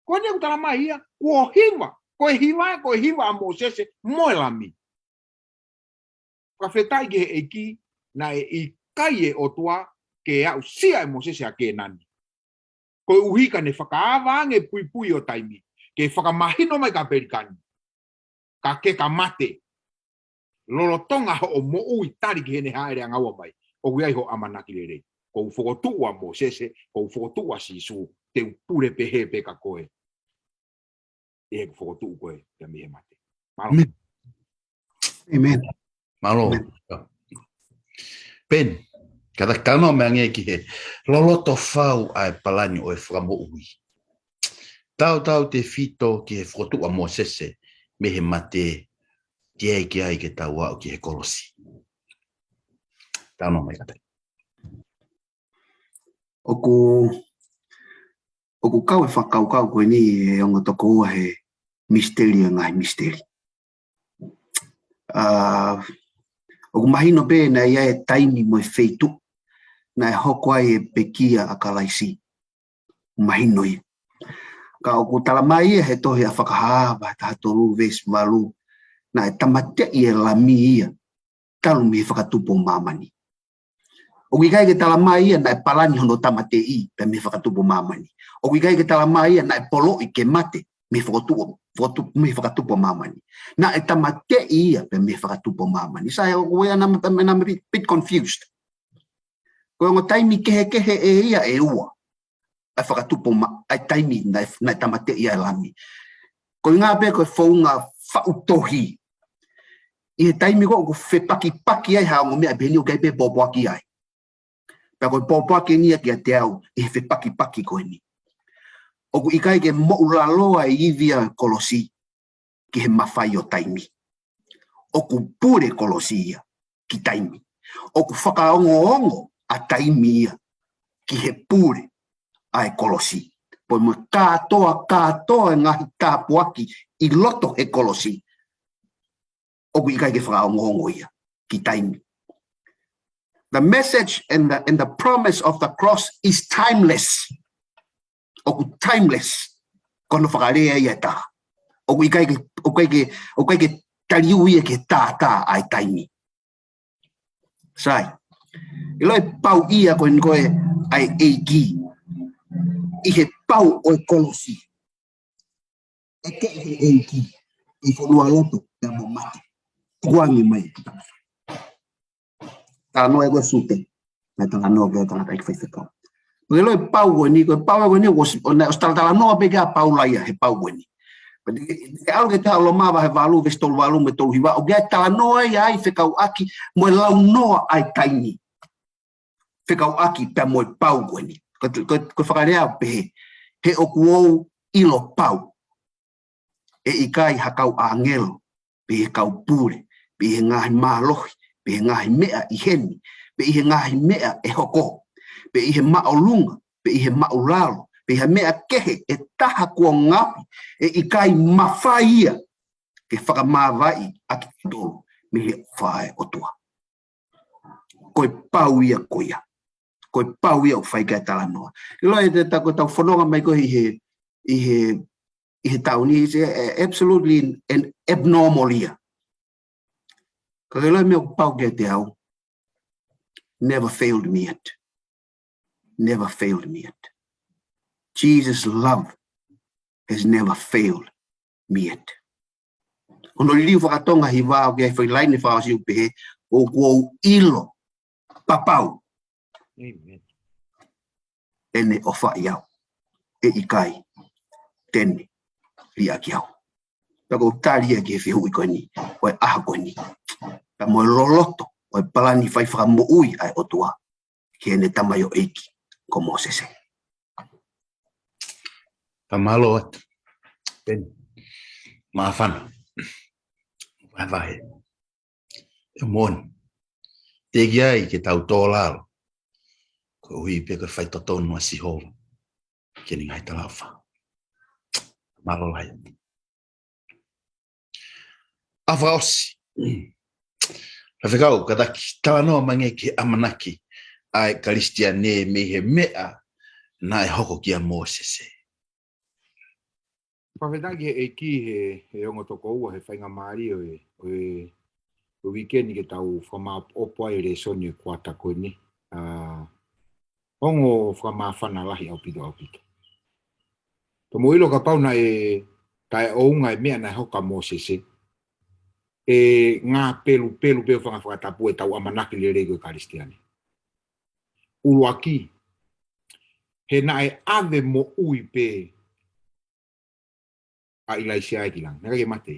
Ko ʻene ʻoku talamai ia, kuo hiva, ko e hiva, ko e hiva ʻa Mōsese mo e Lami. Fakafetaʻi ki he ʻEiki, naʻe ʻikai e ʻOtua ke aʻusia ʻe Mōsese ʻa Kēnani. Koeʻuhi ka ne fakaava ange puipui ʻo taimi, ke fakamahino mai kia Pelikani. Ka ke ka mate, lolotonga hoʻo moʻui tali ki heʻene hāʻele angaua mai, ʻoku ʻi ai hoʻo ʻamanaki lelei. Kuo u fokotuʻu ʻa Mōsese, kuo u fokotuʻu ʻa Sīsū, te u pule pehē pē kia koe. ʻI heʻeku fokotuʻu koe, pea mei he mate. Mālō. Amen. Amen. Mālō. Amen. Ben, ka ta talanoa mai ange ki he loloto fau ʻa e palani ʻo e fakamoʻui. Tautautefito ki he fokotuʻu ʻa Mōsese mei he mate, teʻeki ai ke tau aʻu ki he kolosi. Talanoa mai kātaki. ʻOku, ʻoku kau e fakakaukau ko eni ʻe ongo tokoua he misiteli ʻo e ngaahi misiteli. ʻA, ʻoku mahino pē naʻe ʻi ai e taimi mo e feituʻu naʻe hoko ai e pekia ʻa Kalaisi. Mahino ia. Ka ʻoku talamai ia he tohi ʻa Fakahā vahe taha tolu veesi valu, naʻe tāmateʻi e Lami ia talu mei he fakatupu ʻo māmani. ʻOku ʻikai ke talamai ia naʻe palani hono tāmateʻi pea mei he fakatupu ʻo māmani. ʻOku ʻikai ke talamai ia naʻe poloʻi ke mate mei he fakatupu, fakatu-, mei he fakatupu ʻo māmani. Naʻe tāmateʻi ia pea mei he fakatupu ʻo māmani. Sai, ʻoku ʻi ai e nāma, nāma bit, bit confused. Ko e ongo taimi kehekehe ʻe ia ʻe ua. ʻA e fakatupu ʻo mā-, ʻa e taimi naʻe, naʻe tāmateʻi ai e Lami. Ko e ʻuhinga pē ko e founga faʻu tohi. ʻI he taimi ko ē ʻoku fepakipaki ai ha ongo meʻa pehē ni ʻoku ʻikai pē pōpoaki ai. Pea ko e pōpoaki eni ia kiate au ʻi he fepakipaki ko eni. ʻOku ʻikai ke moʻulaloa e ivi ʻa e kolosi ki he mafai ʻo taimi. ʻOku pule kolosi ia ki taimi. ʻOku fakaongoongo ʻa taimi ia ki he pule ʻa e kolosi. Pea mo e kātoa, kātoa e ngaahi tāpuaki ʻi loto he kolosi. ʻOku ʻikai ke fakaongoongo ia ki taimi. The message and the, and the promise of the cross is timeless. ʻoku timeless, ko hono fakalea ia ʻe taha. ʻOku ʻikai ke, ʻoku ʻikai ke, ʻoku ʻikai ke taliu ia ki he tātā ʻa e taimi. Sai. ʻIlo e pau ia ko eni ko e ʻa e ʻEiki. ʻI he pau ʻo e kolosi. ʻE kehe ʻe he ʻEiki ʻi he fonua loto pea mo mate. Tukuange mai. Talanoa ʻe ko e sute. Naʻe talanoa ki ai e tangataʻeiki faifekau. Pea ʻilo e pau ko eni, ko e pau ko eni, ʻosi, ʻo naʻe ʻosi talatalanoa pē ki ai ʻa Paula ia he pau ko eni. Pea te, te ʻalu ki he tohi Loma vahe valu, veesi tolu valu mo e tolu hiva, ʻoku ʻi ai e talanoa ia ʻi he fekauʻaki mo e launoa ʻa e taimi. Fekauʻaki pea mo e pau ko eni. Ko, ko, ko e fakalea ʻoku pehē, he ʻoku ou ʻilo pau. ʻE ʻikai ha kau ʻāngelo, pe ʻi he kau pule, pe ʻi he ngaahi mālohi, pe ʻi he ngaahi meʻa ʻi heni, pe ʻi he ngaahi meʻa ʻe hoko, pe ʻi he māʻolunga, pe ʻi he māʻulalo, pe ʻi ha meʻa kehe ʻe taha kuo ngaohi, ʻe ʻikai mafai ia ke fakamāvaeʻi ʻa kitautolu mei he ʻofa ʻa e ʻOtua. Ko e pau ia ko ia. Ko e pau ia ʻoku fai ki ai e talanoa. ʻIlo e te ta ko e tau fononga mai ko ē ʻi he, ʻi he, ʻi he taʻu ni, it's a, a absolutely an abnormal year. Ka ke ʻilo e meʻa ʻoku pau kiate au, never failed me yet. Never failed me yet. Jesus' love has never failed me yet. Ko hono liliu fakatonga hiva ʻoku ʻi ai e foʻi laine fakaʻosi ʻoku pehē, ʻoku ou ʻilo papau. ʻĒmeni. ʻEne ʻofaʻi au. ʻE ʻikai te ne liʻaki au. Pea ʻoku ou tali ia ki he fehuʻi ko eni, ʻo e ʻaho ko eni. Pea mo e loloto ʻo e palani fai fakamoʻui ʻa e ʻOtua ki heʻene tamaioʻeiki ko Mōsese. Ka mālō atu. Peni. Māfana. Vahevahe. ʻE moʻoni. Teʻeki ai ke tau tō lalo. Koeʻuhi pē ko e faitotonu ʻa Sihova ki heʻene ngaahi talaʻofa. Mālō lahi. ʻA fakaʻosi. Faifekau, kātaki, talanoa mai angē ki he ʻamanaki ʻa e Kalisitiane mei he meʻa naʻe hoko kia Mōsese. Fakafetaʻi ki he ʻEiki he, he ongo tokoua, he faingamālie ʻo e, ʻo e, ʻo e uike ni ke tau fakamaʻopoʻopo ai e lēsoni ʻo e kuata ko eni. ʻA, ongo fakamāfana lahi ʻaupito, ʻaupito. Pea mou ʻilo kapau naʻe taʻeʻounga e meʻa naʻe hoko kia Mōsese, ʻe ngāpelupelu pē ʻo fanga fakatapu ʻetau ʻamanaki lelei ko e Kalisitiane. ʻUluaki, he naʻe ʻave moʻui pē ʻa ʻIlaisiā ia ki langi. Naʻe ʻikai ke mate.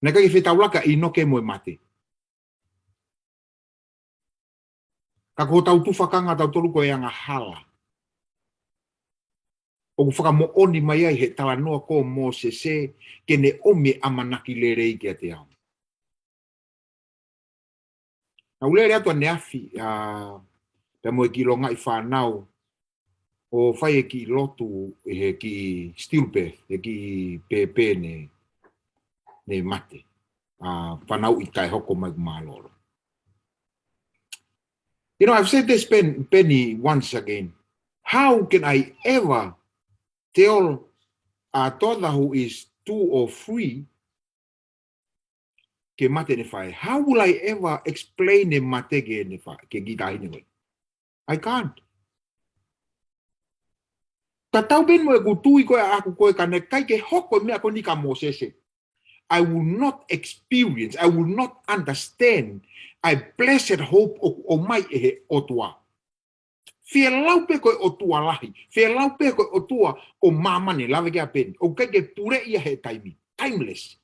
Naʻe ʻikai ke fetaulaki ʻa ʻInoke mo e mate. Ka ko hotau tufakanga ʻatautolu ko e angahala. ʻOku fakamoʻoni mai ai he talanoa ko Mōsese ke ne ʻomi e ʻamanaki lelei kiate au. Naʻa ku lele atu ʻaneafi, ʻa, pea mo e kiʻi longaʻi fānau, ʻo fai e kiʻi lotu ʻi he kiʻi stillbirth, he kiʻi pēpē ne, ne mate. ʻA, fanauʻi taʻehoko mai ʻoku mālōlō. You know, I've said this, Pen-, Penny, once again. How can I ever tell a toddler who is two or three ke mate ʻene faʻē? How will I ever explain e mate ki heʻene faʻē, ki he kiʻi taʻahine ko ē? I can't. Tatau pē mo ʻeku tui ko ē ʻaʻaku ko ē ka naʻe ʻikai ke hoko e meʻa ko eni kia Mōsese, I will not experience, I will not understand a blessed hope ʻoku ʻomai ʻe he ʻOtua. Fielau pē ko e ʻOtua lahi, fielau pē ko e ʻOtua ʻo māmani, lave ki ai Penny, ʻoku ʻikai ke pule ia he taimi, timeless.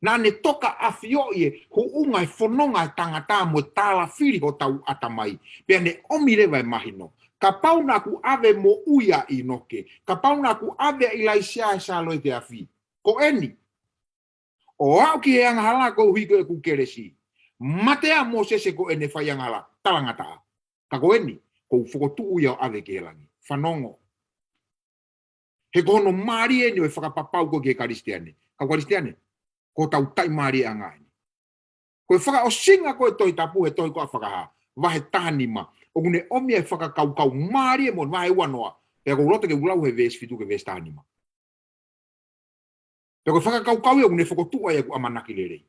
Naʻa ne toka ʻafioʻi e huʻunga e fononga e tangata mo e tālafili hotau ʻatamai, pea ne ʻomi leva e mahino. Kapau naʻa ku ʻave moʻui ʻa ʻInoke, kapau naʻa ku ʻave ʻa ʻIlaisiā he sālote afi, ko eni. ʻO aʻu ki he angahala koeʻuhi ko ʻeku kelesi. Mate ʻa Mōsese ko ʻene fai angahala, talangataʻa. Ka ko eni, ʻoku ou fokotuʻu ia ʻo ʻave ki he langi. Fanongo. He ko hono mālie eni ʻo e fakapapau ko ē ki he Kalisitiane. Kau Kalisitiane, ko hotau taʻimālieʻanga eni. Ko e fakaʻosinga ko ē Tohi Tapu he tohi ko ē ʻa Fakahā, vahe taha nima. ʻOku ne ʻomi e fakakaukau mālie mo vahe uanoa. Pea ʻoku ou loto ke u lau he veesi fitu ki he veesi tahanima. Pea ko e fakakaukau ia ʻoku ne fokotuʻu ai ʻeku ʻamanaki lelei.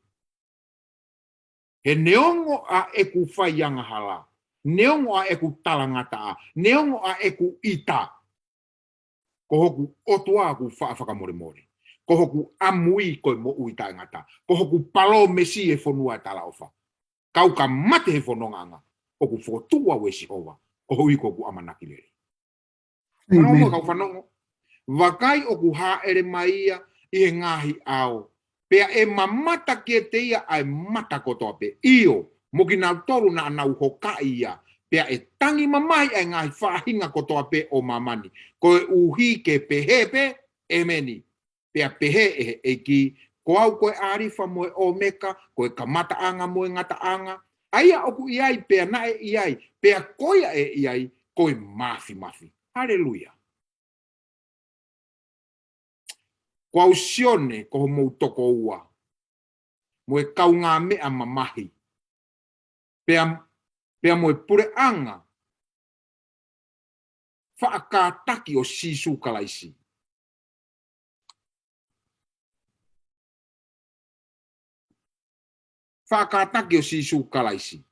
He neongo ʻa ʻeku fai angahala, neongo ʻa ʻeku talangataʻa, neongo ʻa ʻeku ʻita, ko hoku ʻOtua ʻoku faʻa fakamolemole. Ko hoku ʻamui ko e moʻui taʻengata. Ko hoku palōmesi e fonua e talaʻofa. Kau ka mate he fonongaʻanga, ʻoku fokotuʻu au ʻe Sihova, koeʻuhi ko hoku ʻamanaki lelei. Fanongo ʻEmeni. Kau fanongo. Vakai ʻoku hāʻele mai ia ʻi he ngaahi ʻao. Pea ʻe mamata kiate ia ʻa e mata kotoa pē. ʻIo, mo kinautolu naʻa nau hokaʻi ia. Pea ʻe tangi mamahi ʻa e ngaahi faʻahinga kotoa pē ʻo māmani. Koeʻuhi ke pehē pē, ʻEmeni. Pea pehē ʻe he ʻEiki, ko au ko e ʻAlifa mo e ʻOmeka, ko e kamataʻanga mo e ngataʻanga. ʻA ia ʻoku ʻi ai, pea naʻe ʻi ai, pea ko ia ʻe ʻi ai, ko e Māfimafi. Haleluia. Ko au Sione, ko homou tokoua, mo e kaungāmeʻa mamahi. Pea, pea mo e puleʻanga faʻa kātaki ʻo Sīsū Kalaisi. Faʻa kātaki ʻo Sīsū Kalaisi.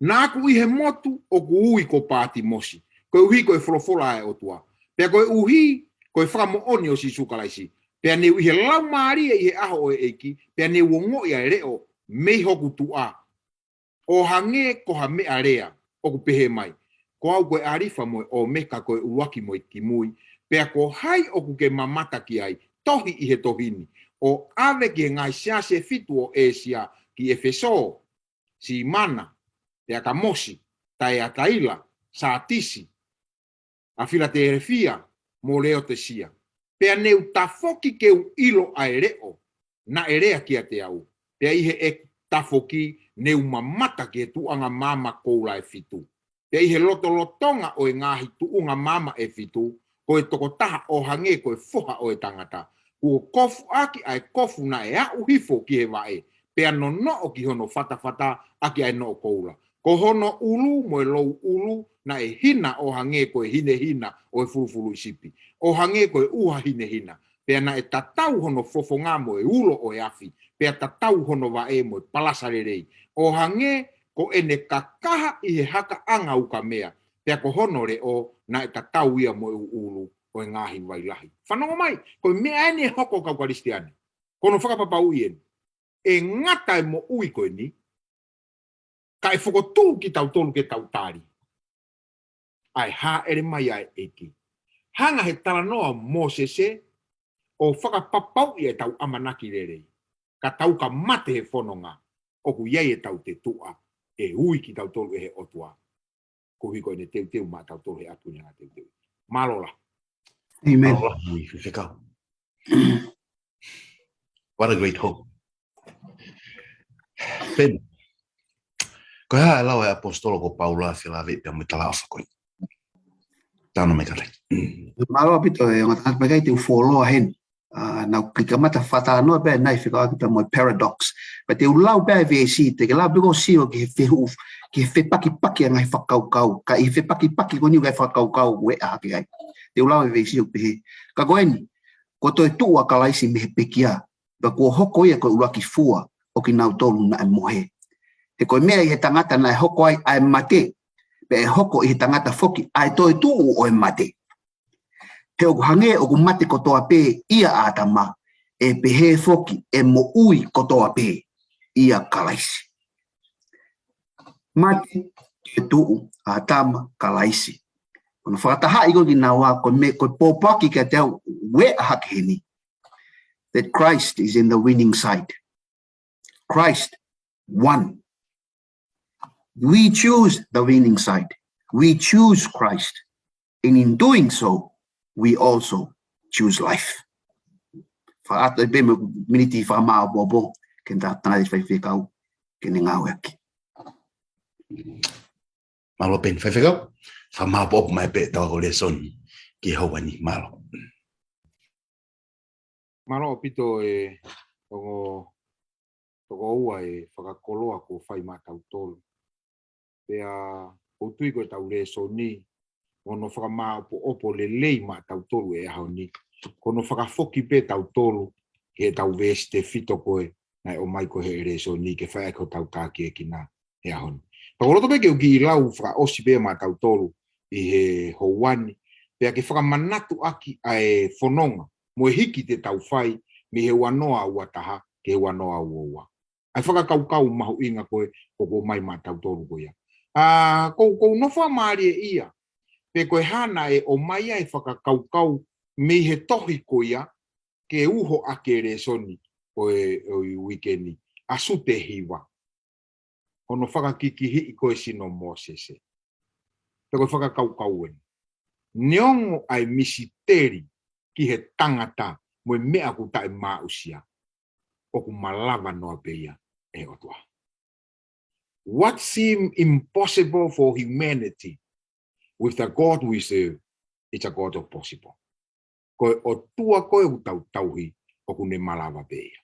Naʻa ku ʻi he motu ʻoku ui ko Pātimosi, koeʻuhi ko e folofola ʻa e ʻOtua. Pea koeʻuhi ko e fakamoʻoni ʻo Sīsū Kalaisi. Pea ne u ʻi he laumālie ʻi he ʻaho ʻo e ʻEiki, pea ne u ongoʻi ʻa e leʻo mei hoku tuʻa, ʻo hangē ko ha meʻa lea, ʻoku pehē mai, ko au ko e ʻAlifa mo e ʻOmeka, ko e ʻuluaki mo e kimui. Pea ko hai ʻoku ke mamata ki ai, tohi ʻi he tohi ni, ʻo ʻave ki he ngaahi siasi ʻe fitu ʻo ʻĒsia, ki ʻEfesō, Simana, Peakamosi, Taiataila, Sātisi, ʻa Filatelefia mo Leotesia. Pea ne u tafoki ke u ʻilo ʻa e leʻo naʻe lea kiate au. Pea ʻi heʻeku tafoki ne u mamata ki he tuʻunga maama koula ʻe fitu. Pea ʻi he lotolotonga ʻo e ngaahi tuʻunga maama ʻe fitu, ko e tokotaha ʻo hangē ko e foha ʻo e tangata, kuo kofuʻaki ʻa e kofu naʻe aʻu hifo ki he vaʻe, pea nonoʻo ki hono fatafata ʻaki ʻa e noʻo koula. Ko hono ʻulu mo e louʻulu naʻe hina ʻo hangē ko e hinehina ʻo e fulufuluʻi sipi, ʻo hangē ko e ʻuha hinehina. Pea naʻe tatau hono fofonga mo e ulo ʻo e afi, pea tatau hono vaʻe mo e palasa lelei, ʻo hangē ko ʻene kakaha ʻi he hakaʻanga ukamea, pea ko hono leʻo naʻe tatau ia mo e ʻuʻulu ʻo e ngaahi vai lahi. Fanongo mai, ko e meʻa eni ʻe hoko kau Kalisitiane. Ko hono fakapapauʻi eni. ʻE ngata e moʻui ko eni, ka ʻe fokotuʻu kitautolu ke tau tali ʻa e hāʻele mai ʻa e ʻEiki. Hanga he talanoa ʻo Mōsese ʻo fakapapauʻi ʻetau ʻamanaki lelei. Ka tau ka mate he fononga, ʻoku ʻi ai ʻetau tetuʻa, ʻe ui kitautolu ʻe he ʻOtua. Koeʻuhi ko ʻene teuteu maʻatautolu he ʻapi ʻo ʻene ngaahi teuteu. Mālō lahi. ʻEmeni. Mālō lahi, Faifekau. What a great hope. Peni. Ko e hā e lau ʻa e ʻaposetolo ko Paula ʻo fie lave pea mo e talaʻofa ko eni? Tano mai kātaki. Mālō ʻaupito e ongo tangata, pea ʻikai te u fuoloa heni. ʻA, naʻa ku kiʻi kamata fakatalanoa pē ʻanenai fekauʻaki pea mo e paradox. Pea te u lau pē ʻa e veesi, te ke lau pē ʻo sio ki he fehuʻi, ki he fepakipaki ʻa e ngaahi fakakaukau. Ka ʻi he fepakipaki ko eni ʻoku ʻi ai e fakakaukau ʻoku ueʻa hake ai. Te u lau e veesi ʻoku pehē. Ka ko eni, kuo toe tuʻu ʻa Kalaisi mei he pekia, pea kuo hoko ia ko e ʻuluaki fua ʻo kinautolu naʻe mohe. He ko e meʻa ʻi he tangata naʻe hoko ai ʻa e mate, pea ʻe hoko ʻi he tangata foki ʻa e toetuʻu ʻo e mate. He ʻoku hangē ʻoku mate kotoa pē ʻia ʻĀtama, ʻe pehē foki ʻe moʻui kotoa pē ʻia Kalaisi. Mate, toetuʻu, ʻĀtama, Kalaisi. Ko hono fakatahaʻi ko ē kinaua, ko e meʻa, ko e pōpoaki kiate au, ueʻa hake heni. That Christ is in the winning side. Christ won. We choose the winning side. We choose Christ. And in doing so, we also choose life. Fakaʻatā pē mo e miniti fakamāʻopoʻopo, ke ta tanga e faifekau, ke ne ngāueʻaki. Mālō Peni Faifekau, fakamāʻopoʻopo mai pē ʻetau ako lēsoni ki he houa ni, mālō. Mālō ʻaupito e ongo tokoua e fakakoloa kuo fai maʻatautolu. Pea ʻoku ou tui ko ʻetau lēsoni, ʻoku ne fakamāʻopoʻopo lelei maʻa tautolu he ʻaho ni. Ko hono fakafoki pē tautolu ki heʻetau veesi tefito ko ē naʻe ʻomai ko ē he lēsoni ke fai ʻaki hotau tākiekina he ʻaho ni. Ka ʻoku ou loto pē ke u kiʻi lau fakaʻosi pē maʻa tautolu ʻi he houa ni, pea ke fakamanatu ʻaki ʻa e fononga mo e hiki te tau fai mei he ua noa ua taha ki he ua noa ua ua. ʻA e fakakaukau mahuʻinga ko ē ʻoku ʻomai maʻa tautolu ko ia. ʻA, ʻoku ou, ʻoku ou nofo mālie ia, pe ko e hā naʻe ʻomai ai e fakakaukau mei he tohi ko ia ke uho ʻaki e lēsoni ʻo e, ʻo e uike ni, ʻa Sute Hiva. Hono fakakikihiʻi ko ē sino Mōsese. Pea ko e fakakaukau eni. Neongo ʻa e misiteli ki he tangata mo e meʻa ʻoku taʻemaʻusia, ʻoku malava noa pē ia ʻe he ʻOtua. What seem impossible for humanity, with the God we serve, it's a God of possible. Ko e ʻOtua ko ē ʻoku tau tauhi, ʻoku ne malava pē ia.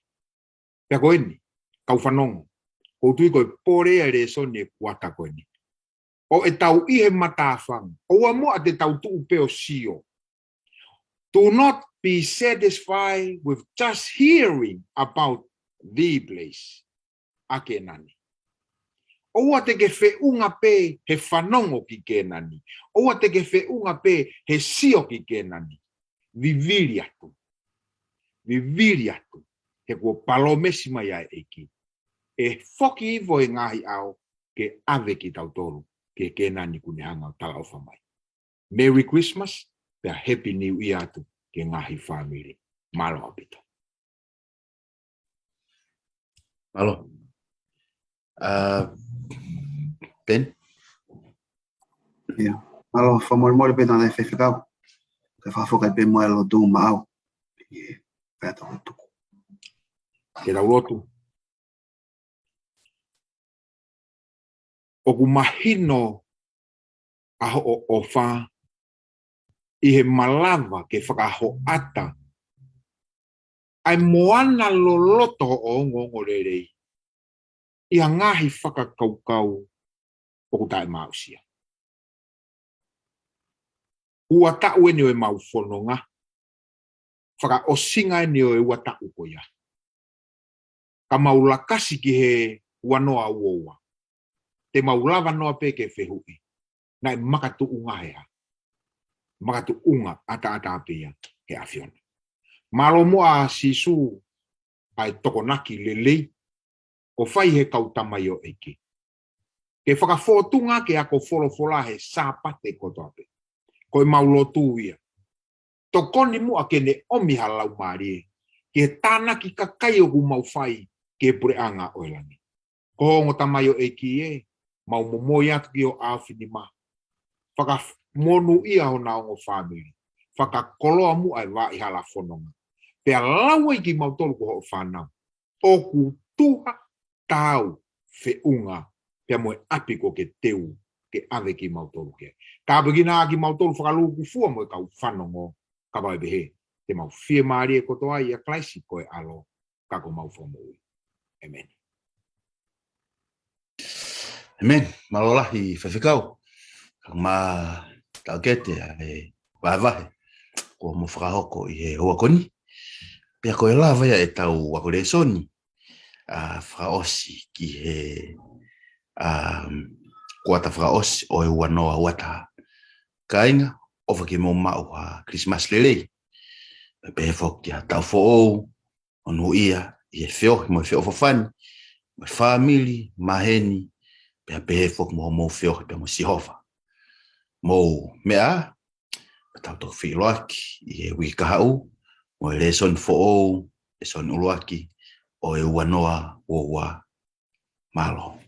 Pea ko eni, kau fanongo, ʻoku ou tui ko e pole ia e lēsoni e kuata ko eni. ʻO ʻetau ʻi he matāfanga, ʻoua muʻa te tau tuʻu pē ʻo sio. Do not be satisfied with just hearing about the place, ʻa Kēnani. ʻOua te ke feʻunga pē he fanongo ki Kēnani. ʻOua te ke feʻunga pē he sio ki Kēnani. Vivili atu. Vivili atu. He kuo palōmesi mai ʻa e ʻEiki, ʻe foki hifo e ngaahi ʻao ke ʻave kitautolu ki he Kēnani ʻoku ne hanga ʻo talaʻofa mai. Merry Christmas, pea Happy New Year atu ki he ngaahi fāmili. Mālō ʻaupito. Mālō. ʻA, Ben? ʻIo. Mālō, fakamolemole pē tangataʻi faifekau. Kae fakafoki pē mo e lotu maʻau. ʻIo, pea tau tuku. Ke tau lotu. ʻOku mahino ʻa hoʻo ʻofa ʻi he malava ke fakahoʻata ʻa e moana loloto hoʻo ongoongolelei ʻi ha ngaahi fakakaukau ʻoku taʻemaʻusia. Ua taʻu eni ʻo ʻemau fononga, fakaʻosinga eni ʻo e ua taʻu ko ia. Ka mau lakasi ki he ua noa ua ua, te mau lava noa pē ke fehuʻi, naʻe makatuʻunga he hā? Makatuʻunga ʻataʻatā pē ia he ʻAfiona. Mālō muʻa Sīsū ʻa e tokonaki lelei ʻoku fai he kau tamaioʻeiki ke fakafōtunga ki he ako folofola he Sāpate kotoa pē. Ko ʻemau lotu ia, tokoni muʻa ke ne ʻomi ha laumālie ki he tānaki kakai ʻoku mau fai ki he puleʻanga ʻo e langi. Ko ho ongo tamaioʻeiki ē, mau momoi atu ki ho ʻaofinima. Fakamonūʻia hona ongo fāmili. Fakakoloa muʻa e vaʻa hala fononga. Pea lau ai kimautolu ko hoʻo fānau ʻoku tuha, taau, feʻunga pea mo e ʻapi ʻoku ke teu ke ʻave kimautolu ki ai. Tāpuekina kimautolu fakalūkufua mo e kau fanongo, kapau ʻe pehē te mau fiemālie kotoa ʻia Kalaisi ko e ʻAlo, ka ko homau Fakamoʻui. ʻĒmeni. ʻĒmeni. Mālō lahi faifekau. Ka ma taukete ʻa e vahevahe kuo mo fakahoko ʻi he houa ko eni. Pea ko e lava ia ʻetau ako lēsoni, ʻa, fakaʻosi ki he, ʻa, kuata fakaʻosi ʻo e ua noa ua taha. Kāinga, ʻofa ke mou maʻu ha Christmas lelei. Pea pehē foki ha taʻu foʻou, monūʻia ʻi he feohi mo e feʻofoʻofani mo e fāmili, maheni, pea pehē foki mo hoʻomou feohi pea mo Sihova. Mou meʻa ā, pea tau toki feʻiloaki ʻi he uike kahaʻu mo e lēsoni foʻou, lēsoni ʻuluaki ʻo e ua noa ua ua. Mālō.